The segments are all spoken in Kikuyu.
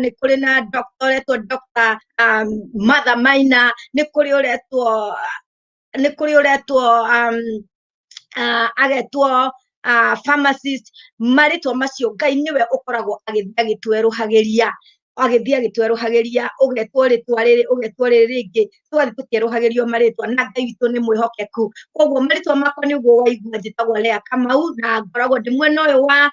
Nĩ kũrĩ na doctor ũretwo Dr. Martha Maina, nĩ kũrĩ ũretwo agetwo pharmacist. Marĩtwa macio Ngai nĩwe ũkoragwo agĩthiĩ agĩtwerũhagĩria, agĩthiĩ agĩtwerũhagĩria. Ũgetwo rĩtwa rĩrĩ, ũgetwo rĩrĩ rĩngĩ, tũgathiĩ tũkĩerũhagĩrio marĩtwa, na Ngai witũ nĩ mwĩhokeku. Koguo marĩtwa makwa nĩ ũguo waigua, njĩtagwo Lea Kamau na ngoragwo ndĩ mwena ũyũ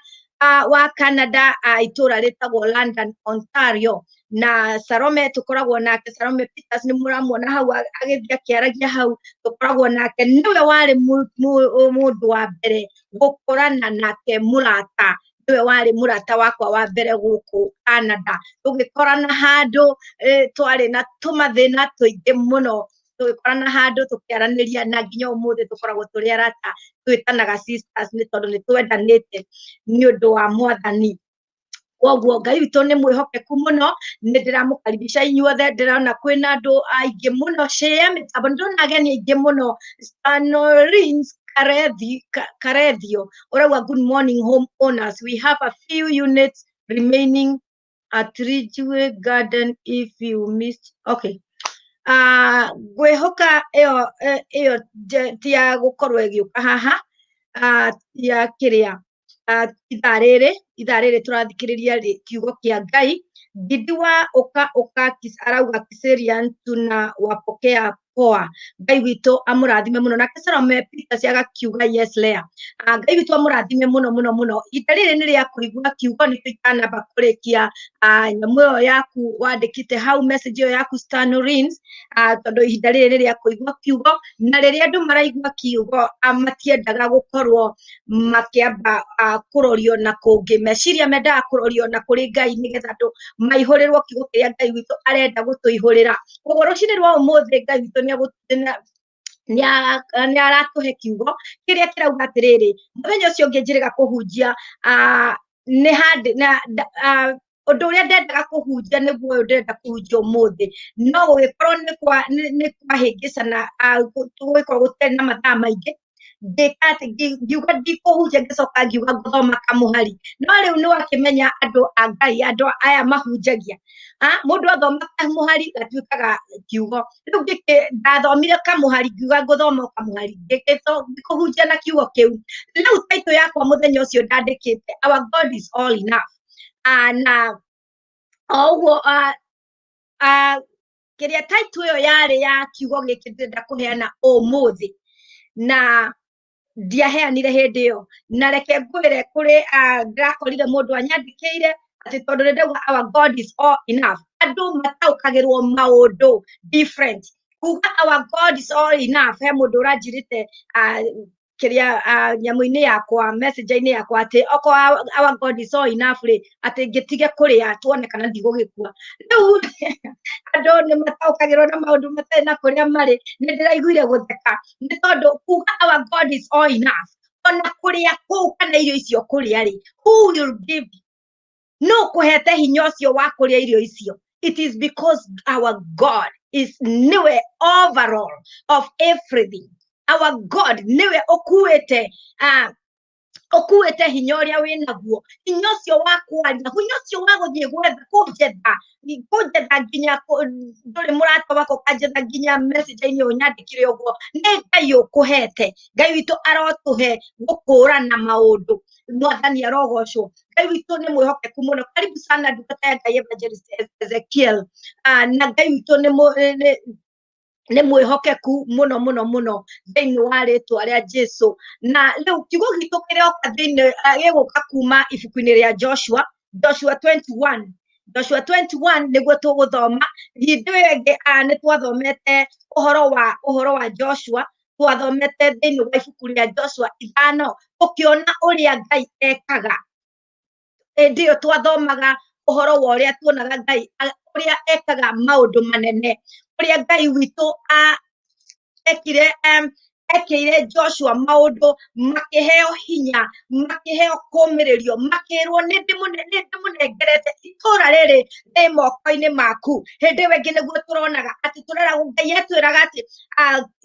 wa Canada, itũra rĩtagwo London, Ontario. Na Salome tũkoragwo nake, Salome Peters, nĩ mũramuona hau agĩthiĩ akĩaragia hau. Tũkoragwo nake, nĩwe warĩ mũndũ wa mbere gũkorana nake mũrata, nĩwe warĩ mũrata wakwa wa mbere gũkũ Canada. Tũgĩkorana handũ, twarĩ na tũmathĩna tũingĩ mũno. Tũgĩkorana handũ, tũkĩaranĩria, na nginya ũmũthĩ tũkoragwo tũrĩ arata, twĩtanaga sisters nĩ tondũ nĩ twendanĩte nĩ ũndũ wa Mwathani. Koguo Ngai witũ nĩ mwĩhokeku mũno. Nĩ ndĩramũkaribisha inyuothe. Ndĩrona kwĩna andũ aingĩ mũno share mĩtambo, nĩ ndĩrona ageni aingĩ mũno. Stanorins Karethio ũrauga, "Good morning, home owners. We have a few units remaining at Ridgeway Garden if you missed." Okay, ngwĩhoka ĩyo ti ya gũkorwo ĩgĩũka haha, ti ya kĩrĩa ithaa rĩrĩ tũrathikĩrĩria kiugo kĩa Ngai. Ngindi wa ũka ũka arauga, "Kiserian tunawapokea poa. Ngai witũ amũrathime mũno." Nake Salome Peters agakiuga, "Yes, Lea." Ngai witũ amũrathime mũno mũno mũno. Ihinda rĩrĩ nĩ rĩa kũigua kiugo. Nĩ itanamba kũrĩkia nyamũ ĩyo yaku wandĩkĩte hau, message ĩyo yaku, Stanorins, tondũ ihinda rĩrĩ nĩ rĩa kũigua kiugo. Na rĩrĩa andũ maraigua kiugo, matiendaga gũkorwo makĩamba kũrorio na kũngĩ. Meciria mendaga kũrorio na kũrĩ Ngai, nĩgetha andũ maihũrĩrwo kiugo kĩrĩa Ngai witũ arenda gũtũihũrĩra. Koguo rũcinĩ rwa ũmũthĩ, Ngai witũ nĩ aratũhe kiugo kĩrĩa kĩrauga atĩrĩrĩ. Mũthenya ũcio ũngĩ njĩrĩga kũhunjia, nĩ handĩ na ũndũ ũrĩa ndendaga kũhunjia nĩguo ũyũ ndĩrenda kũhunjia ũmũthĩ, no gũgĩkorwo nĩ kwahĩngĩcana, gũgĩkorwo gũtarĩ na mathaa maingĩ. Ngĩka atĩ ngiuga ndikũhunjia, ngĩcoka ngiuga ngũthoma kamũhari. No rĩu nĩ wakĩmenya andũ a Ngai, andũ aya mahunjagia, mũndũ athoma kamũhari gatuĩkaga kiugo. Rĩu ndathomire kamũhari, ngiuga ngũthoma o kamũhari, ngĩkũhunjia na kiugo kĩu. Rĩu title yakwa mũthenya ũcio ndandĩkĩte, "Our God is all enough." Na o ũguo kĩrĩa title ĩyo yarĩ ya kiugo gĩkĩ ndĩrenda kũheana ũmũthĩ, na ndiaheanire hĩndĩ ĩyo. Na reke ngwĩre, kũrĩ ndĩrakorire mũndũ anyandĩkĩire atĩ tondũ nĩ ndauga "Our God is all enough", andũ mataũkagĩrwo maũndũ different. Kuga "Our God is all enough", he mũndũ ũranjĩrĩte kĩrĩa nyamũ-inĩ yakwa, messenger-inĩ yakwa, atĩ okorwo "Our God is all enough" rĩ, atĩ ngĩtige kũrĩa tuone kana ndigũgĩkua. Rĩu andũ nĩ mataũkagĩrwo na maũndũ matarĩ na kũrĩa marĩ. Nĩ ndĩraiguire gũtheka nĩ tondũ kuga "Our God is all enough", ona kũrĩa kũu kana irio icio kũrĩa rĩ, who will give you? No kũhete hinya ũcio wa kũrĩa irio icio? It is because our God is nĩwe overall of everything. Our God nĩwe ũkuĩte, ũkuĩte hinya ũrĩa wĩ naguo, hinya ũcio wa kwaria, hinya ũcio wa gũthiĩ gwetha kũnjetha nginya ndũrĩ mũrata wakwa, ũkanjetha nginya message-inĩ ũnyandĩkire ũguo. Nĩ Ngai ũkũhete. Ngai witũ arotũhe gũkũrana maũndũ. Mwathani arogocwo. Ngai witũ nĩ mwĩhokeku mũno. Karibu sana, ndungata ya Ngai, Evangelist Ezekiel. Na Ngai witũ nĩ mwĩhokeku mũno mũno mũno thĩinĩ wa rĩtwa rĩa Jesu. Na rĩu kiugo gitũ kĩroka thĩinĩ, gĩgũka kuma ibuku-inĩ rĩa Joshua, Joshua 21, Joshua 21 nĩguo tũgũthoma. Hĩndĩ ĩyo ĩngĩ nĩ twathomete ũhoro wa Joshua. Twathomete thĩinĩ wa ibuku rĩa Joshua 5, tũkĩona ũrĩa Ngai ekaga. Hĩndĩ ĩyo twathomaga ũhoro wa ũrĩa tuonaga Ngai ũrĩa ekaga maũndũ manene, ũrĩa Ngai witũ ekire, ekĩire Joshua maũndũ, makĩheo hinya, makĩheo kũmĩrĩrio, makĩrwo, nĩ ndĩmũnengerete itũra rĩrĩ rĩ moko-inĩ maku. Hĩndĩ ĩyo ĩngĩ nĩguo tũronaga atĩ tũreragwo, Ngai etwĩraga atĩ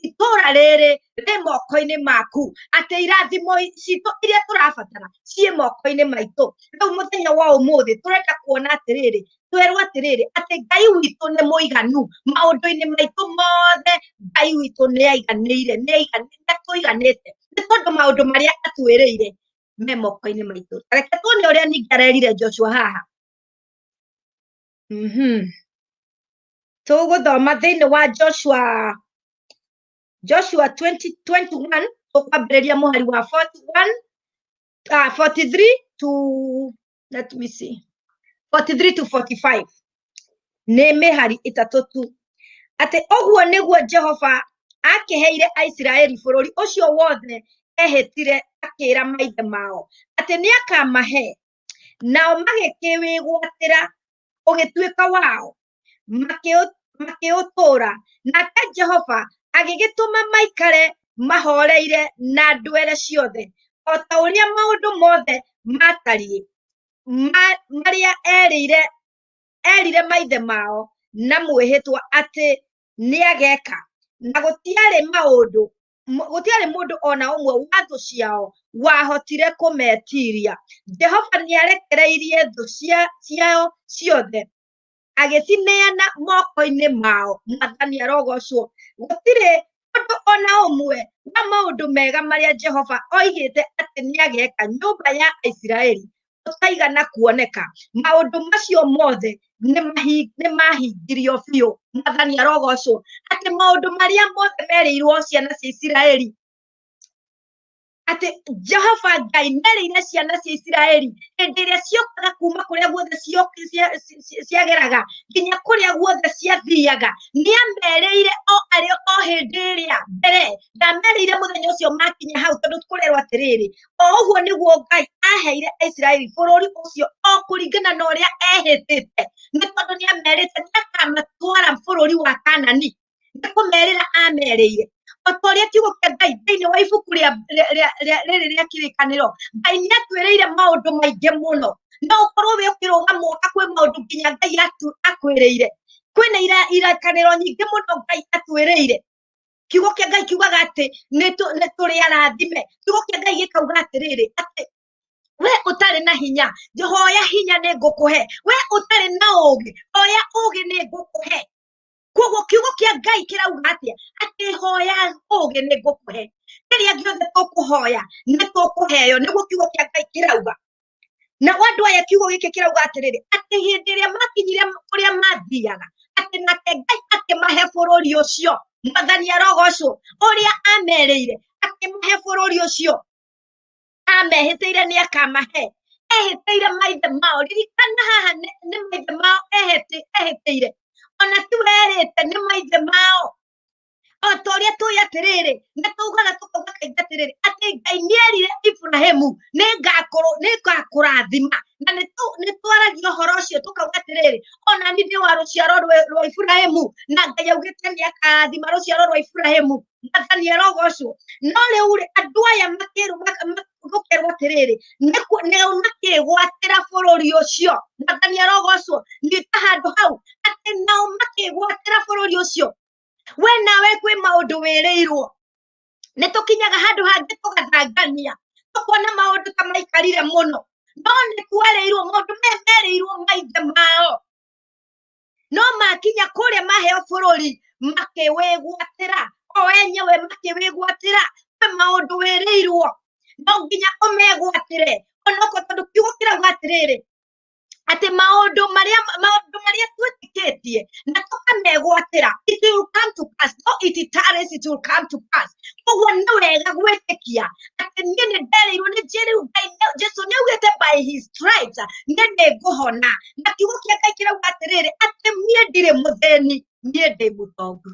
itũra rĩrĩ rĩ moko-inĩ maku, atĩ irathimo citũ iria tũrabatara ciĩ moko-inĩ maitũ. Rĩu mũthenya wa ũmũthĩ tũrenda kuona atĩrĩrĩ Twerwo atĩrĩrĩ atĩ Ngai witũ nĩ mũiganu maũndũ-inĩ maitũ mothe. Ngai witũ nĩ aiganĩire, nĩ atũiganĩte, nĩ tondũ maũndũ marĩa atwĩrĩire me moko-inĩ maitũ. Reke tuone ũrĩa ningĩ arerire Joshua haha. Tũgũthoma thĩinĩ wa Joshua 20:21, tũkwambĩrĩria mũhari wa 41, 43 to, let me see, 43 to 45, nĩ mĩhari ĩtatũ tu. Atĩ ũguo nĩguo Jehova akĩheire Aisiraeli bũrũri ũcio wothe ehĩtire akĩra maithe mao atĩ nĩakamahe, nao magĩkĩwĩgwatĩra ũgĩtuĩka wao, makĩũtũũra. Nake Jehova agĩgĩtũma maikare mahoreire na ndwere ciothe, o ta ũrĩa maũndũ mothe maatariĩ marĩa erire maithe mao na mwĩhĩtwa atĩ nĩageka. Na gũtiarĩ mũndũ ona ũmwe wa thũ ciao wahotire kũmetiria. Jehova nĩarekereirie thũ ciao ciothe, agĩcineana moko-inĩ mao. Mwathani arogocwo. Gũtirĩ ũndũ ona ũmwe wa maũndũ mega marĩa Jehova oigĩte atĩ nĩageka nyũmba ya Isiraeli ũtaigana kuoneka. Maũndũ macio mothe nĩmahingirio biũ. Mwathani arogocwo. Atĩ maũndũ marĩa mothe merĩirwo ciana cia Isiraeli, atĩ Jehova Ngai merĩire ciana cia Isiraeli hĩndĩ ĩrĩa ciokaga kuma kũrĩa guothe ciageraga nginya kũrĩa guothe ciathiaga, nĩamerĩire o arĩ o hĩndĩ ĩrĩa mbere, ndamerĩire mũthenya ũcio makinya hau, tondũ kũrerwo atĩrĩrĩ, o ũguo nĩguo Ngai aheire Aisiraeli bũrũri ũcio o kũringana na ũrĩa ehĩtĩte, nĩ tondũ nĩamerĩte nĩakamatwara bũrũri wa Kanani. Nĩ kũmerĩra amerĩire o ta ũrĩa kiugo kĩa Ngai thĩinĩ wa ibuku rĩrĩ rĩa kĩrĩkanĩro, Ngai nĩ atwĩrĩire maũndũ maingĩ mũno. No ũkorwo wĩ ũkĩrũga mwaka, kwĩ maũndũ nginya Ngai akwĩrĩire, kwĩna irakanĩro nyingĩ mũno Ngai atwĩrĩire. Kiugo kĩa Ngai kiugaga atĩ nĩ tũrĩ arathime. Kiugo kĩa Ngai gĩkauga atĩrĩrĩ, atĩ we ũtarĩ na hinya, hoya hinya nĩ ngũkũhe, we ũtarĩ na ũũgĩ, hoya ũũgĩ nĩ ngũkũhe. Koguo kiugo kĩa Ngai kĩrauga atĩa? Atĩ hoya ũũgĩ nĩ ngũkũhe. Kĩrĩa gĩothe tũkũhoya nĩ tũkũheo, nĩguo kiugo kĩa Ngai kĩrauga. Na andũ aya kiugo gĩkĩ kĩrauga atĩrĩrĩ, atĩ hĩndĩ ĩrĩa makinyire kũrĩa mathiaga, atĩ nake Ngai akĩmahe bũrũri ũcio. Mwathani arogocwo, ũrĩa amerĩire, akĩmahe bũrũri ũcio amehĩtĩire nĩ akamahe, ehĩtĩire maithe mao. Ririkana haha nĩ maithe mao ehĩtĩire, ona ti werĩte, nĩ maithe mao. O ta ũrĩa tũĩ atĩrĩrĩ, nĩ tugaga tũkauga kaingĩ atĩrĩrĩ, atĩ Ngai nĩerire Iburahĩmu nĩngakũrathima, na nĩ twaragia ũhoro ũcio tũkauga atĩrĩrĩ, ona niĩ ndĩ wa rũciaro rwa Iburahĩmu, na Ngai augĩte nĩakarathima rũciaro rwa Iburahĩmu. Mwathani arogocwo. No rĩu rĩ, andũ aya gũkerwo atĩrĩrĩ, makĩgwatĩra bũrũri ũcio. Mwathani arogocwo. Nyita handũ hau atĩ nao makĩgwatĩra bũrũri ũcio. We nawe kwĩ maũndũ wĩrĩirwo, nĩ tũkinyaga handũ hangĩ tũgathangania, tũkona maũndũ ta maikarire mũno, no nĩ kwerĩirwo maũndũ maya merĩirwo maithe mao, no makinya kũrĩa maheo bũrũri makĩwĩgwatĩra o enyewe, makĩwĩgwatĩra. Kwĩ maũndũ wĩrĩirwo no nginya ũmegwatĩre, onokorwo tondũ kiugo kĩrauga atĩrĩrĩ, atĩ maũndũ marĩa twĩtĩkĩtie na tũkamegwatĩra, it will come to pass, though it tarries, it will come to pass. Koguo nĩ wega gwĩtĩkia atĩ niĩ nĩ nderĩirwo nĩ njĩrĩu Ngai, Jesu nĩ augĩte by his stripes niĩ nĩ ngũhona, na kiugo kĩa Ngai kĩrauga atĩrĩrĩ, atĩ niĩ ndirĩ mũthĩni, niĩ ndĩ mũtongu.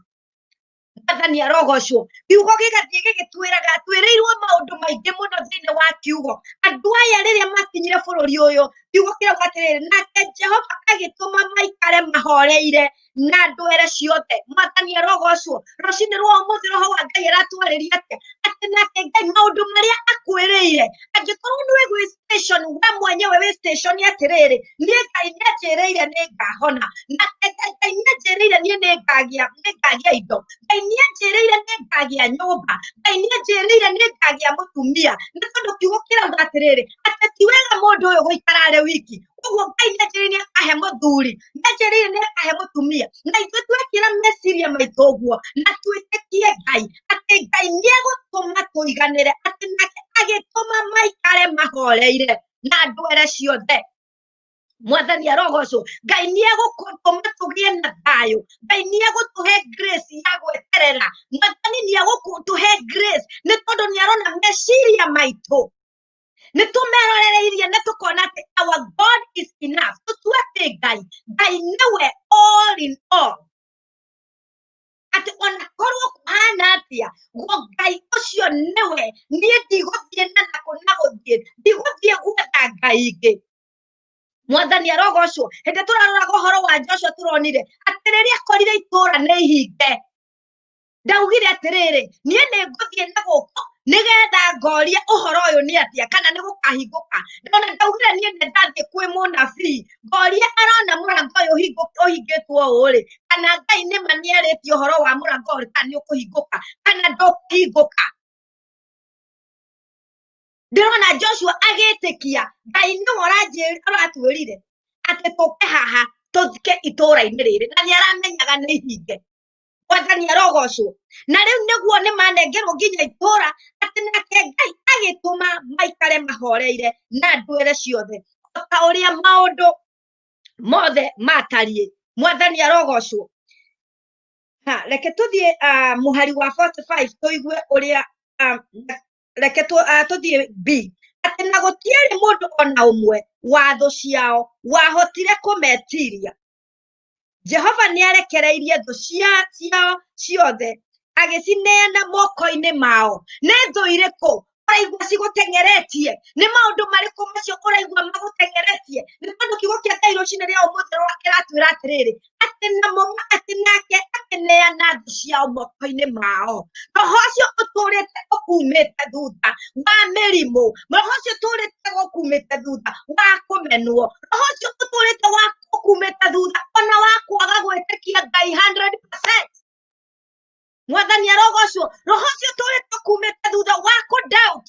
Mwathani arogocwo. Kiugo gĩgathiĩ gĩgĩtwĩraga, twĩrĩirwo maũndũ maingĩ mũno thĩinĩ wa kiugo. Andũ aya rĩrĩa makinyire bũrũri ũyũ, kiugo kĩrauga atĩrĩrĩ, nake Jehova agĩtũma maikare mahoreire na ndwere ciothe. Mwathani arogocwo. Rũcinĩ rwa ũmũthĩ Roho wa Ngai aratwarĩria atĩa? Atĩ nake Ngai maũndũ marĩa akwĩrĩire, angĩkorwo nĩ wĩ station, we mwenyewe wĩ station atĩrĩrĩ, niĩ Ngai nĩanjĩrĩire nĩ ngahona, nake Ngai nĩanjĩrĩire niĩ nĩ ngagĩa indo, Ngai nĩanjĩrĩire nĩ ngagĩa nyũmba, Ngai nĩanjĩrĩire nĩ ngagĩa mũtumia. Nĩ tondũ kiugo kĩrauga atĩrĩrĩ, atĩ ti wega mũndũ ũyũ gũikara arĩ wiki. Koguo Ngai nĩanjĩrĩire nĩakahe mũthuri, nĩanjĩrĩire nĩakahe mũtumia. Na ithuĩ twekĩra meciria maitũ ũguo na twĩtĩkie Ngai atĩ Ngai nĩegũtũma tũiganĩre, atĩ nake agĩtũma maikare mahoreire na ndwere ciothe. Mwathani arogocwo. Ngai nĩegũtũma tũgĩe na thayũ. Ngai nĩegũtũhe grace ya gweterera. Mwathani nĩegũtũhe grace nĩ tondũ nĩarona meciria maitũ, nĩ tũmerorereirie na tũkona atĩ our God is enough. Tũtue atĩ Ngai nĩwe all in all, atĩ ona korwo kũhana atĩa, guo Ngai ũcio nĩwe. Niĩ ndigũthiĩ na nakũ na gũthiĩ, ndigũthiĩ gwetha Ngai ingĩ. Mwathani arogocwo. Hĩndĩ tũraroraga ũhoro wa Joshua, tũronire atĩ rĩrĩa akorire itũũra nĩ ihinge, ndaugire atĩrĩrĩ, niĩ nĩ ngũthiĩ na gũkũ nĩgetha ngorie ũhoro ũyũ nĩ atĩa, kana nĩ gũkahingũka. Ndona ndaugire niĩ nĩ ndathiĩ kwĩ mũnabii ngorie arona mũrango ũyũ ũhingĩtwo ũũ rĩ, kana Ngai nĩma nĩarĩtie ũhoro wa mũrango ũyũ, kana nĩ ũkũhingũka kana ndũkũhingũka. Ndĩrona Joshua agĩtĩkia Ngai nĩwe ũratwĩrire atĩ tũke haha tũthike itũũra-inĩ rĩrĩ, na nĩ aramenyaga nĩ ihinge. Mwathani arogocwo. Na rĩu nĩguo nĩ manengerwo nginya itũũra, atĩ nake Ngai agĩtũma maikare mahoreire na ndwere ciothe o ta ũrĩa maũndũ mothe matariĩ. Mwathani arogocwo. Ha, reke tũthiĩ mũhari wa 45 tũigue ũrĩa reke tũthiĩ B, atĩ na gũtiarĩ mũndũ ona ũmwe wa thũ ciao wahotire kũmetiria. Jehova nĩarekereirie thũ ciao ciothe agĩcineana moko-inĩ mao. Nĩ thũ irĩkũ ũraigua cigũteng'eretie? Nĩ maũndũ marĩkũ macio ũraigua magũteng'eretie? Nĩ tondũ kiugo kĩa Ngai rũcinĩ rĩa ũmũthĩ kĩratwĩra atĩrĩrĩ, atĩ namo atĩ nake akĩneana thũ ciao moko-inĩ mao. Roho ũcio ũtũrĩte ũkumĩte thutha wa mĩrimũ, roho ũcio ũtũrĩte ũkumĩte thutha wa kũmenwo, roho ũcio ũtũrĩte wa ũkumĩte thutha ona wa kwaga gwĩtĩkia Ngai 100%. Mwathani arogocwo. Roho ũcio ũtũrĩte ũkumĩte thutha wa kũ doubt,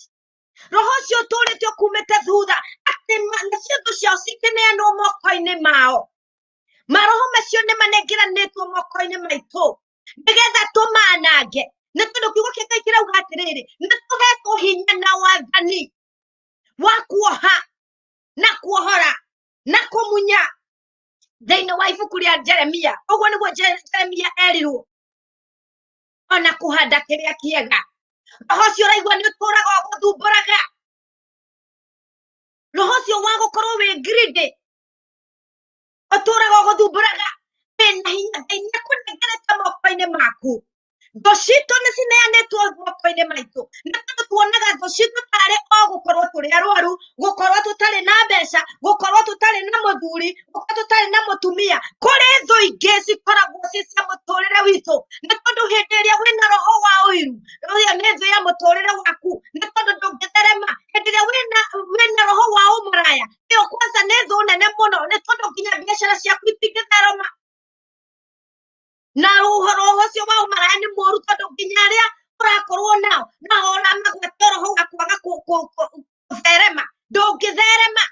roho ũcio ũtũrĩte ũkumĩte thutha atĩ nacio thũ ciao cikĩneanwo moko-inĩ mao. Maroho macio nĩ manengeranĩtwo moko-inĩ maitũ nĩgetha tũmanange, nĩ tondũ kiugo kĩa Ngai kĩrauga atĩrĩrĩ, nĩ tũhetwo hinya na wathani wa kuoha na kuohora na kũmunya thĩinĩ wa ibuku rĩa Jeremia. Ũguo nĩguo Jeremia erirwo, ona kũhanda kĩrĩa kĩega. Roho ũcio ũraigua nĩ ũtũraga ũgũthumbũraga, roho ũcio wa gũkorwo wĩ greedy ũtũraga ũgũthumbũraga, wĩna hinya Ngai nĩ akũnengerete moko-inĩ maku. Thũ citũ nĩ cineanĩtwo moko-inĩ maitũ, nĩ tondũ tuonaga thũ citũ tarĩ o gũkorwo tũrĩ arwaru, gũkorwo tũtarĩ na mbeca, gũkorwo tũtarĩ na mũthuri, gũkorwo tũtarĩ na mũtumia. Kũrĩ thũ ingĩ cikoragwo ci cia mũtũrĩre witũ, nĩ tondũ hĩndĩ ĩrĩa wĩna roho wa ũiru, ũyũ nĩ thũ ya mũtũrĩre waku, nĩ tondũ ndũngĩtherema. Hĩndĩ ĩrĩa wĩna roho wa ũmaraya, ĩyo kwanza nĩ thũ nene mũno, nĩ tondũ nginya biacara ciaku itingĩtherema. Na ũhoro ũcio wa ũmaraya nĩ mũru, tondũ nginya arĩa ũrakorwo nao nao ũramagwatia roho wa kwaga gũtherema, ndũngĩtherema.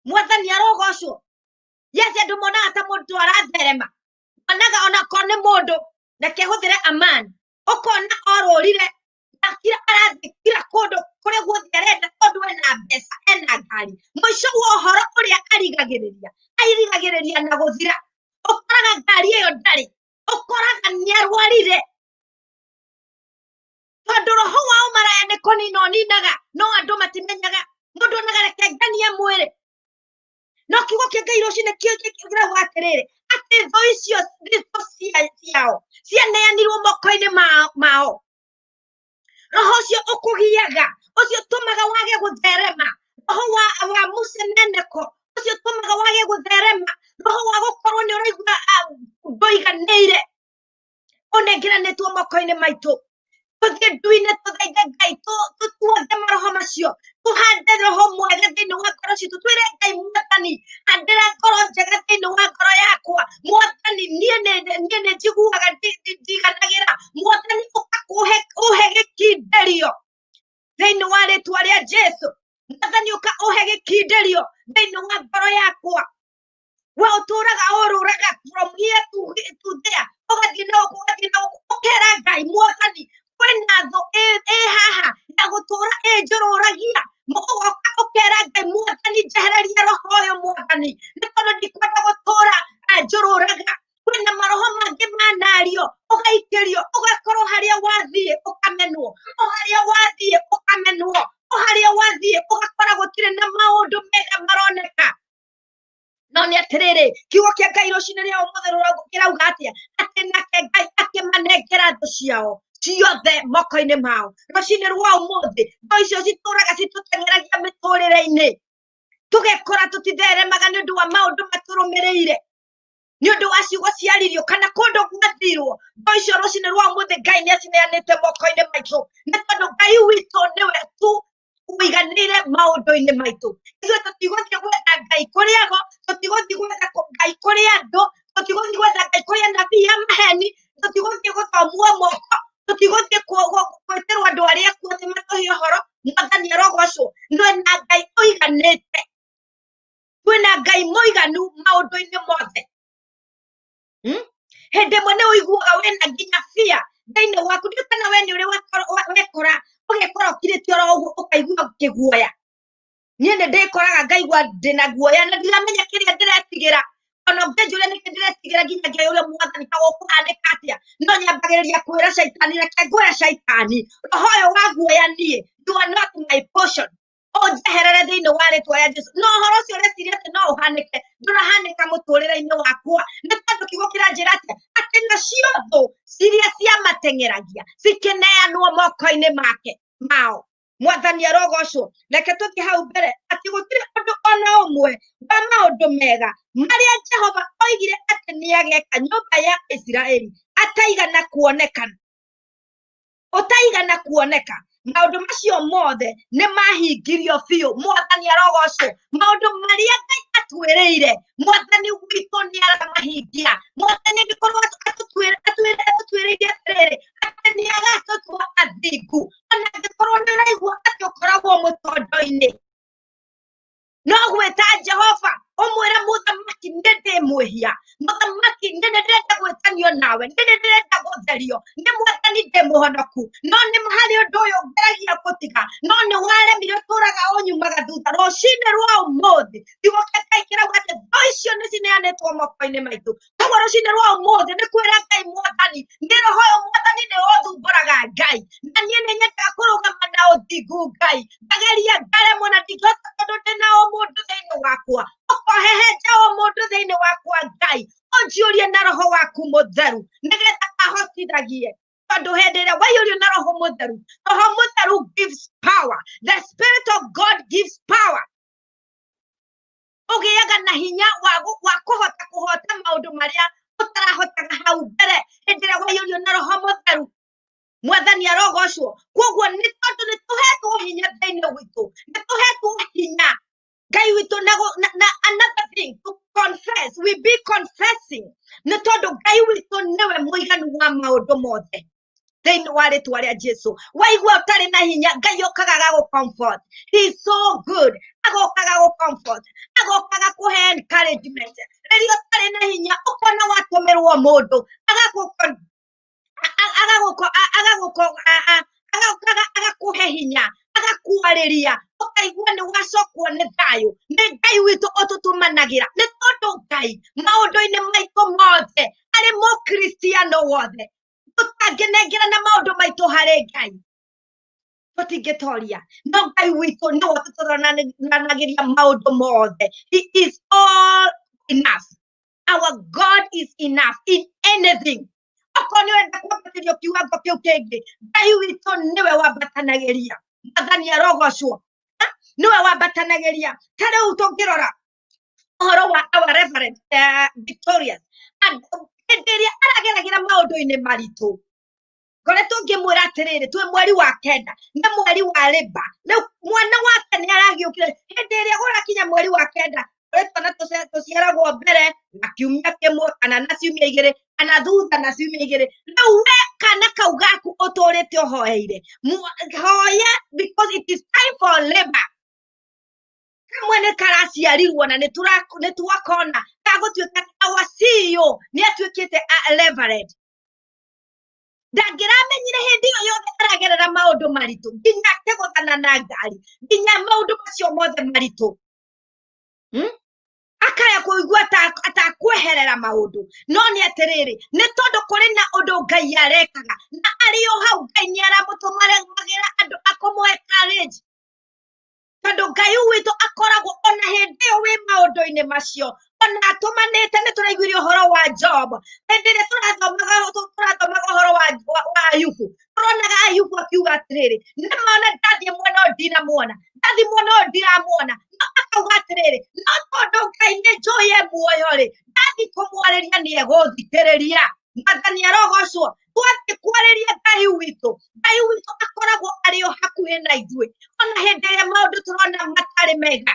Mwathani arogocwo. Yes, andũ monaga ta mũndũ aratherema, monaga onakorwo nĩ mũndũ, reke hũthĩre aman, ũkona orũrire na kira arathiĩ kira kũndũ kũrĩa guothe arenda, tondũ ena mbeca, ena ngari. Mũico wa ũhoro ũrĩa arigagĩrĩria, airigagĩrĩria na gũthira. Ũkoraga ngari ĩyo ndarĩ, ũkoraga nĩ arwarire, tondũ roho wa ũmaraya nĩ kũnina ũninaga, no andũ matimenyaga. Mũndũ onaga reke ngenie mwĩrĩ, no kiugo kĩa Ngai rũcinĩ kĩrauga atĩrĩrĩ, atĩ thũ icio thũ ciao cianeanirwo moko-inĩ mao. Roho ũcio ũkũgiaga, ũcio ũtũmaga wage gũtherema, roho wa mũceneneko, ũcio ũtũmaga wage gũtherema, roho wa gũkorwo nĩ ũraigua ndũiganĩire, ũnengeranĩtwo moko-inĩ maitũ. Tũthiĩ ndu-inĩ tũthaithe Ngai tũtuothe maroho macio, tũhande roho mwega thĩinĩ wa ngoro citũ, twĩre Ngai, Mwathani, handĩra ngoro njega thĩinĩ wa ngoro yakwa. Mwathani, niĩ nĩ njiguaga ndiganagĩra. Mwathani, ũka ũhe gĩkindĩrio thĩinĩ wa rĩtwa rĩa Jesu. Mwathani, ũka ũhe gĩkindĩrio thĩinĩ wa ngoro yakwa. Ũgathũkĩrio, ũgakorwo harĩa wathiĩ ũkamenwo, o harĩa wathiĩ ũkamenwo, o harĩa wathiĩ ũgakora gũtirĩ na maũndũ mega maroneka. No nĩ atĩrĩrĩ, kiugo kĩa Ngai rũcinĩ rĩa ũmũthĩ kĩrauga atĩa? Atĩ nake Ngai akĩmanengera thũ ciao ciothe moko-inĩ mao. Rũcinĩ rwa ũmũthĩ thũ icio citũraga citũteng'eragia mĩtũrĩre-inĩ, tũgekora tũtitheremaga nĩ ũndũ wa maũndũ matũrũmĩrĩire, nĩ ũndũ wa ciugo ciaririo kana kũndũ gwathirwo. Thũ icio rũcinĩ rwa ũmũthĩ Ngai nĩ acineanĩte moko-inĩ maitũ, nĩ tondũ Ngai witũ nĩwe tu ũiganĩire maũndũ-inĩ maitũ. Ithuĩ tũtigũthiĩ gwetha Ngai kũrĩ ago, tũtigũthiĩ gwetha Ngai kũrĩ andũ, tũtigũthiĩ gwetha Ngai kũrĩ anabii a maheni, tũtigũthiĩ gũthomwo moko, tũtigũthiĩ gwĩtĩrwo andũ arĩa akuũ atĩ matũhe ũhoro. Mwathani arogocwo. Twĩna Ngai ũiganĩte, twĩna Ngai mũiganu maũndũ-inĩ mothe. Hĩndĩ ĩmwe nĩ ũiguaga wĩna nginya fear thĩinĩ waku, ndiũĩ kana we nĩ ũrĩ wekora ũgekora ũkirĩte oro ũguo ũkaigua kĩguoya. Niĩ nĩ ndĩkoraga ngaigua ndĩna guoya na ndiramenya kĩrĩa ndĩretigĩra. Ona ũngĩnjũria nĩkĩ ndĩretigĩra, nginya ngeyũria Mwathani ta gũkũhanĩka atĩa, no nyambagĩrĩria kwĩra caitani, reke ngwĩre caitani, roho ũyũ wa guoya niĩ, you are not my portion, ũnjeherere thĩinĩ wa rĩtwa rĩa Jesu. No ũhoro ũcio ũreciria atĩ no ũhanĩke, ndũrahanĩka mũtũrĩre-inĩ wakwa, nĩ tondũ kiugo kĩranjĩra atĩa? Atĩ nacio thũ ciria ciamateng'eragia cikĩneanwo moko-inĩ make mao. Mwathani arogocwo. Reke tũthiĩ hau mbere, atĩ gũtirĩ ũndũ ona ũmwe wa maũndũ mega marĩa Jehova oigire atĩ nĩageka nyũmba ya Isiraeli ataigana kuonekana, ũtaigana kuoneka. Maũndũ macio mothe nĩ mahingirio biũ. Mwathani arogocwo. Maũndũ marĩa Ngai atwĩrĩire, Mwathani witũ nĩ aramahingia. Mwathani angĩkorwo atũtwĩrĩire atĩrĩrĩ, atĩ nĩ agatũtua athingu, ona angĩkorwo nĩ ũraigua atĩ ũkoragwo mũtondo-inĩ, no gwĩta Jehova ũmwĩre, mũthamaki, nĩ ndĩ mwĩhia, mũthamaki, nĩ nĩ ndĩrenda gwĩtanio nawe, nĩ nĩ ndĩrenda gũtherio nĩ Mwathani, ndĩ mũhonoku, no nĩ harĩ ũndũ ũyũ ngeragia gũtiga, no nĩ waremire, ũtũraga ũnyumaga thutha. Rũcinĩ rwa ũmũthĩ kiugo kĩa Ngai kĩrauga atĩ thũ icio nĩ cineanĩtwo moko-inĩ maitũ. Koguo rũcinĩ rwa ũmũthĩ nĩ kwĩra Ngai, Mwathani, nĩ roho ũyũ Mwathani nĩ ũthumbũraga Ngai, na niĩ nĩ nyendaga kũrũgama na ũthingu Ngai, ngageria ngaremwo na ndingĩhota tondũ ndĩna ũmũndũ thĩinĩ wakwa. Ũkohehenja ũmũndũ thĩinĩ wakwa Ngai, ũnjiyũrie na roho waku mũtheru nĩgetha ahotithagie, tondũ hĩndĩ ĩrĩa waiyũrio na roho mũtheru, roho mũtheru gives power, the spirit of God gives power, ũgĩaga na hinya wa kũhota kũhota maũndũ marĩa ũtarahotaga hau mbere hĩndĩ ĩrĩa waiyũrio na roho mũtheru. Mwathani arogocwo. Koguo nĩ tondũ nĩ tũhetwo hinya thĩinĩ witũ, nĩ tũhetwo hinya Ngai witũ na another thing to confess, we be confessing, nĩ tondũ Ngai witũ nĩwe mũiganu wa maũndũ mothe thĩinĩ wa rĩtwa rĩa Jesu. Waigua ũtarĩ na hinya, Ngai okaga agagũ comfort. He is so good. Agoka agagũ comfort, agoka agakũhe encouragement rĩrĩa ũtarĩ na hinya, ũkona watũmĩrwo mũndũ agagũ agagũko agagũko agokaga agakũhe hinya, agakwarĩria, ũkaigua nĩ wacokwo nĩ thayũ. Nĩ Ngai witũ ũtũtũmanagĩra, nĩ tondũ Ngai maũndũ-inĩ maitũ mothe arĩ mũkristiano wothe tũtangĩnengerana maũndũ maitũ harĩ Ngai tũtingĩtoria, no Ngai witũ nĩwe ũtũtoranagĩria maũndũ mothe. He is all enough. Our God is enough in anything. Okorwo nĩ ũrenda kwambatĩrio kiwango kĩu kĩngĩ, Ngai witũ nĩwe wambatanagĩria. Mwathani arogocwo. Nĩwe wambatanagĩria. Ta rĩu tũngĩrora ũhoro wa our reverend Victorious, hĩndĩ ĩrĩa arageragĩra maũndũ-inĩ maritũ, ngoretwo ngĩmwĩra atĩrĩrĩ, twĩ mweri wa kenda, nĩ mweri wa rĩba rĩu, mwana wake nĩ aragĩũkire. Hĩndĩ ĩrĩa gũrakinya mweri wa kenda, kũrĩ twana tũciaragwo mbere na kiumia kĩmwe kana na ciumia igĩrĩ kana thutha na ciumia igĩrĩ. Rĩu we kana kau gaku ũtũrĩte ũhoeire, hoya, because it is time for labor. Kamwe nĩ karaciarirwo na nĩ twakona gagũtuĩka our CEO nĩ atuĩkĩte a reverend. Ndangĩramenyire hĩndĩ ĩyo yothe aragerera maũndũ maritũ, nginya akĩgũthana na ngari, nginya maũndũ macio mothe maritũ. Akaya kũigua atakweherera maũndũ, no nĩ atĩrĩrĩ, nĩ tondũ kũrĩ na ũndũ Ngai arekaga, na arĩ o hau Ngai nĩ aramũtũmagĩra andũ akũmũhe courage, tondũ Ngai witũ akoragwo ona hĩndĩ ĩyo wĩ maũndũ-inĩ macio, ona atũmanĩte. Nĩ tũraiguire ũhoro wa Job hĩndĩ ĩrĩa tũrathomaga ũhoro wa Ayubu. Tũronaga Ayubu akiuga atĩrĩrĩ, nĩ mona ndathiĩ mwena ũyũ ndinamuona, ndathiĩ mwena ũyũ ndiramuona, no akauga atĩrĩrĩ, no tondũ Ngai nĩ njũĩ e muoyo rĩ, ndathiĩ kũmwarĩria nĩ egũthikĩrĩria. Mwathani arogocwo. Twathiĩ kwarĩria Ngai witũ, Ngai witũ akoragwo arĩ o hakuhĩ na ithuĩ ona hĩndĩ ĩrĩa maũndũ tũrona matarĩ mega.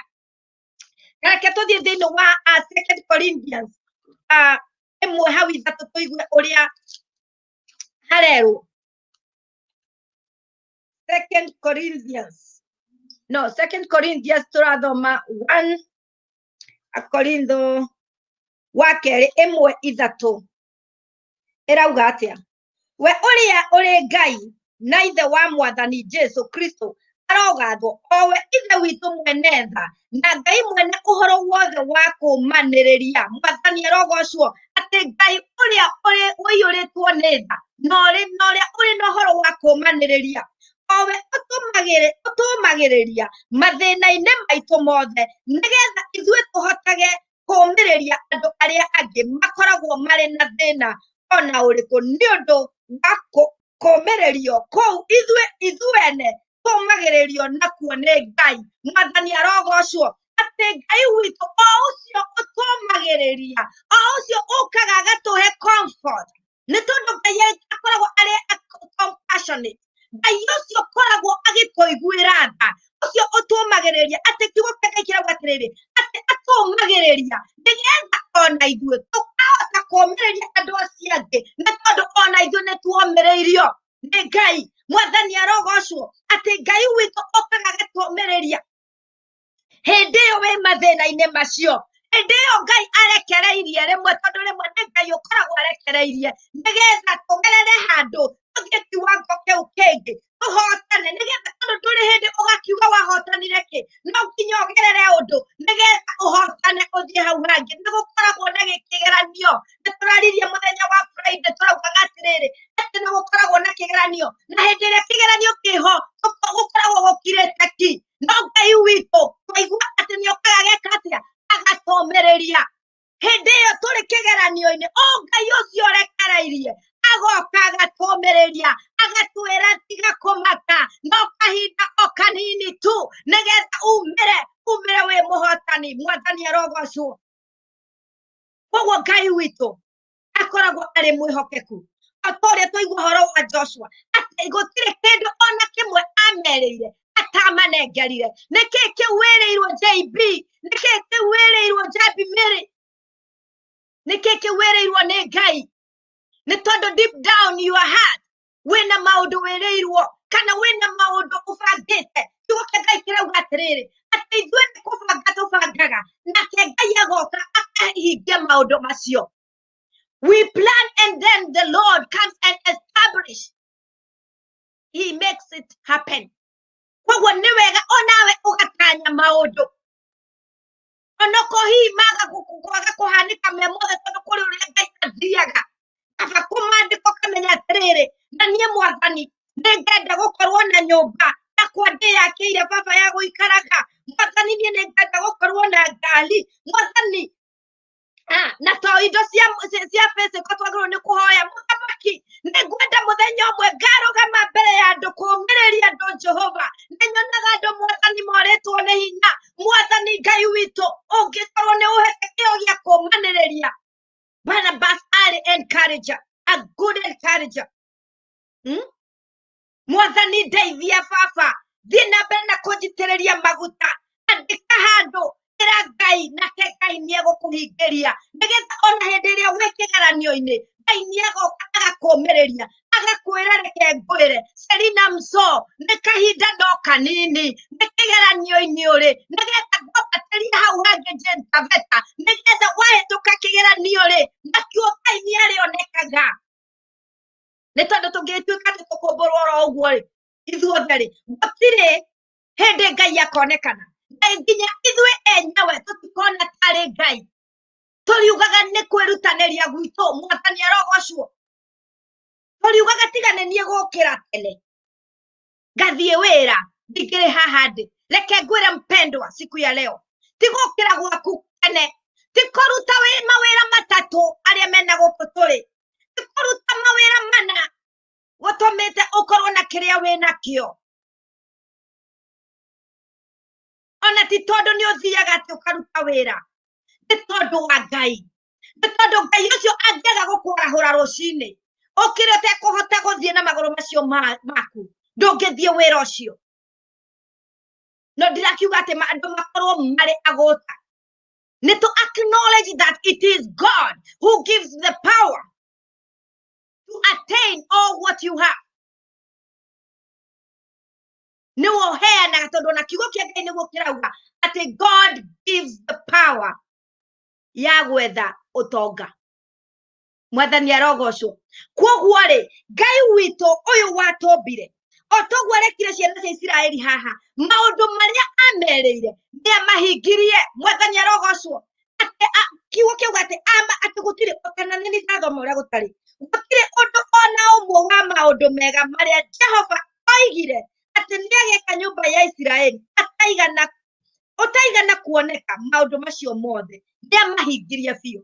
Reke tũthiĩ thĩinĩ wa Second Corinthians 1 hau 3, tũigue ũrĩa harerwo. Second Corinthians, no, Second Corinthians tũrathoma 1 Akorintho wa kerĩ 1:3, ĩrauga atĩa? We ũrĩa ũrĩ Ngai na Ithe wa Mwathani Jesu Kristo arogathwo, o we Ithe witũ mwene tha na Ngai mwene ũhoro wothe wa kũũmanĩrĩria. Mwathani arogocwo, atĩ Ngai ũrĩa ũrĩ ũiyũrĩtwo nĩ tha na ũrĩ na ũrĩa ũrĩ na ũhoro wa kũũmanĩrĩria, o we ũtũũmagĩrĩria mathĩna-inĩ maitũ mothe, nĩgetha ithuĩ tũhotage kũũmĩrĩria andũ arĩa angĩ makoragwo marĩ na thĩna ona ũrĩkũ, nĩ ũndũ wa kũũmĩrĩrio kũu ithuĩ ithuene tũũmagĩrĩrio nakuo nĩ Ngai. Mwathani arogocwo, atĩ Ngai witũ o ũcio ũtũũmagĩrĩria, o ũcio ũkaga agatũhe comfort, nĩ tondũ Ngai akoragwo arĩ compassionate. Ngai ũcio ũkoragwo agĩtũiguĩra tha, ũcio ũtũũmagĩrĩria, atĩ kiugo kĩa Ngai kĩrauga atĩrĩrĩ, atĩ atũũmagĩrĩria nĩgetha ona ithuĩ tũkahota kũũmĩrĩria andũ acio angĩ, nĩ tondũ ona ithuĩ nĩ tuomĩrĩirio nĩ Ngai. Mwathani arogocwo, atĩ Ngai witũ okaga agatũũmĩrĩria hĩndĩ ĩyo wĩ mathĩna-inĩ macio, hĩndĩ ĩyo Ngai arekereirie rĩmwe, tondũ rĩmwe nĩ Ngai ũkoragwo arekereirie nĩgetha tũgerere handũ tũthiĩ kiwango kĩu kĩngĩ tũhotane, nĩgetha tondũ ndũrĩ hĩndĩ ũgakiuga wahotanire kĩ, no nginya ũgerere ũndũ nĩgetha ũhotane ũthiĩ hau hangĩ. Nĩ gũkoragwo na gĩkĩgeranio. Nĩ tũraririe mũthenya wa Friday, tũraugaga atĩrĩrĩ, atĩ nĩ gũkoragwo na kĩgeranio, na hĩndĩ ĩrĩa kĩgeranio kĩho gũkoragwo gũkirĩte ki, no Ngai witũ twaigua atĩ nĩ okaga ageka atĩa? Agatũmĩrĩria hĩndĩ ĩyo tũrĩ kĩgeranio-inĩ. O Ngai ũcio ũrekereirie agoka agatũmĩrĩria, agatwĩra tiga kũmaka, no kahinda o kanini tu nĩgetha umĩre, umĩre wĩ mũhotani. Mwathani arogocwo. Koguo Ngai witũ akoragwo arĩ mwĩhokeku, o ta ũrĩa twaigua ũhoro wa Joshua, atĩ gũtirĩ kĩndũ ona kĩmwe amerĩire atamanengerire. Nĩkĩ kĩu wĩrĩirwo JB? Nĩkĩ kĩu wĩrĩirwo JB Mary? Nĩkĩ kĩu wĩrĩirwo nĩ Ngai? Nĩ tondũ deep down your heart wĩna maũndũ wĩrĩirwo, kana wĩna maũndũ ũbangĩte. Kiugo kĩa Ngai kĩrauga atĩrĩrĩ, atĩ ithuĩ nĩ kũbanga tũbangaga, nake Ngai agoka akahingia maũndũ macio. We plan and then the Lord comes and establish, he makes it happen. Koguo nĩ wega onawe ũgatanya maũndũ, onokorwo hihi maga kwaga kũhanĩka me mothe, tondũ kũrĩ ũrĩa Ngai athiaga. Kaba kũmandĩka, ũkamenya atĩrĩrĩ, na niĩ Mwathani nĩ ngenda gũkorwo na nyũmba yakwa ndĩyakĩire baba ya gũikaraga. Mwathani, niĩ nĩ ngenda gũkorwo na ngari, Mwathani. Na to indo cia physical twagĩrĩirwo nĩ kũhoya. Mũthamaki, nĩ ngwenda mũthenya ũmwe ngarũgama mbere ya andũ kũũmĩrĩria andũ. Jehova, nĩ nyonaga andũ, Mwathani, morĩtwo nĩ hinya. Mwathani Ngai witũ, ũngĩkorwo nĩ ũhete kĩo gĩa kũũmanĩrĩria. Barnabas arĩ encourager, a good encourager. Mwathani ndeithia, baba, thiĩ na mbere na kũnjitĩrĩria maguta. Andĩka handũ, ĩra Ngai, nake Ngai nĩ egũkũhingĩria, nĩgetha ona hĩndĩ ĩrĩa wĩ kĩgeranio-inĩ, Ngai nĩ agoka agakũũmĩrĩria, agakwĩra, reke ngwĩre, Selina Mso, nĩ kahinda no kanini, nĩ kĩgeranio-inĩ ũrĩ, nĩgetha ngwambatĩria hau hangĩ. Jane Taveta, nĩgetha wahĩtũka kĩgeranio rĩ, nakĩo Ngai nĩ arĩonekaga, nĩ tondũ tũngĩtuĩka atĩ tũkũmbũrwo oro ũguo rĩ, ithuothe rĩ, gũtirĩ hĩndĩ Ngai akonekana. Ngai nginya ithuĩ enyewe tũtikona tarĩ Ngai, tũriugaga nĩ kwĩrutanĩria gwitũ. Mwathani arogocwo. Tũriugaga tiga nĩ niĩ gũkĩra tene ngathiĩ wĩra ndingĩrĩ haha ndĩ. Reke ngwĩre mpendwa, siku ya leo ti gũkĩra gwaku tene, ti kũruta mawĩra matatũ arĩa mena gũkũ tũrĩ, ti kũruta mawĩra mana gũtũmĩte ũkorwo na kĩrĩa wĩ nakĩo. Ona ti tondũ nĩ ũthiaga atĩ ũkaruta wĩra, nĩ tondũ wa Ngai, nĩ tondũ Ngai ũcio angĩaga gũkwarahũra rũcinĩ ũkĩre ũtekũhota gũthiĩ na magũrũ macio maku, ndũngĩthiĩ wĩra ũcio. No ndirakiuga atĩ andũ makorwo marĩ agũta, nĩ to acknowledge that it is God who gives the power to attain all what you have. Nĩwe ũheanaga, tondũ ona kiugo kĩa Ngai nĩguo kĩrauga atĩ God gives the power ya gwetha ũtonga. Mwathani arogocwo. Kwoguo rĩ, Ngai witũ ũyũ watũmbire, o toguo arekire ciana cia Isiraeli haha, maũndũ marĩa amerĩire nĩ amahingirie. Mwathani arogocwo. Atĩ kiugo kĩauga atĩ ama atĩ gũtirĩ, kana nĩ ndathoma ũrĩa gũtarĩ, gũtirĩ ũndũ ona ũmwe wa maũndũ mega marĩa Jehova oigire atĩ nĩ ageka nyũmba ya Isiraeli ataigana ũtaigana kuoneka. Maũndũ macio mothe nĩ amahingirie biũ.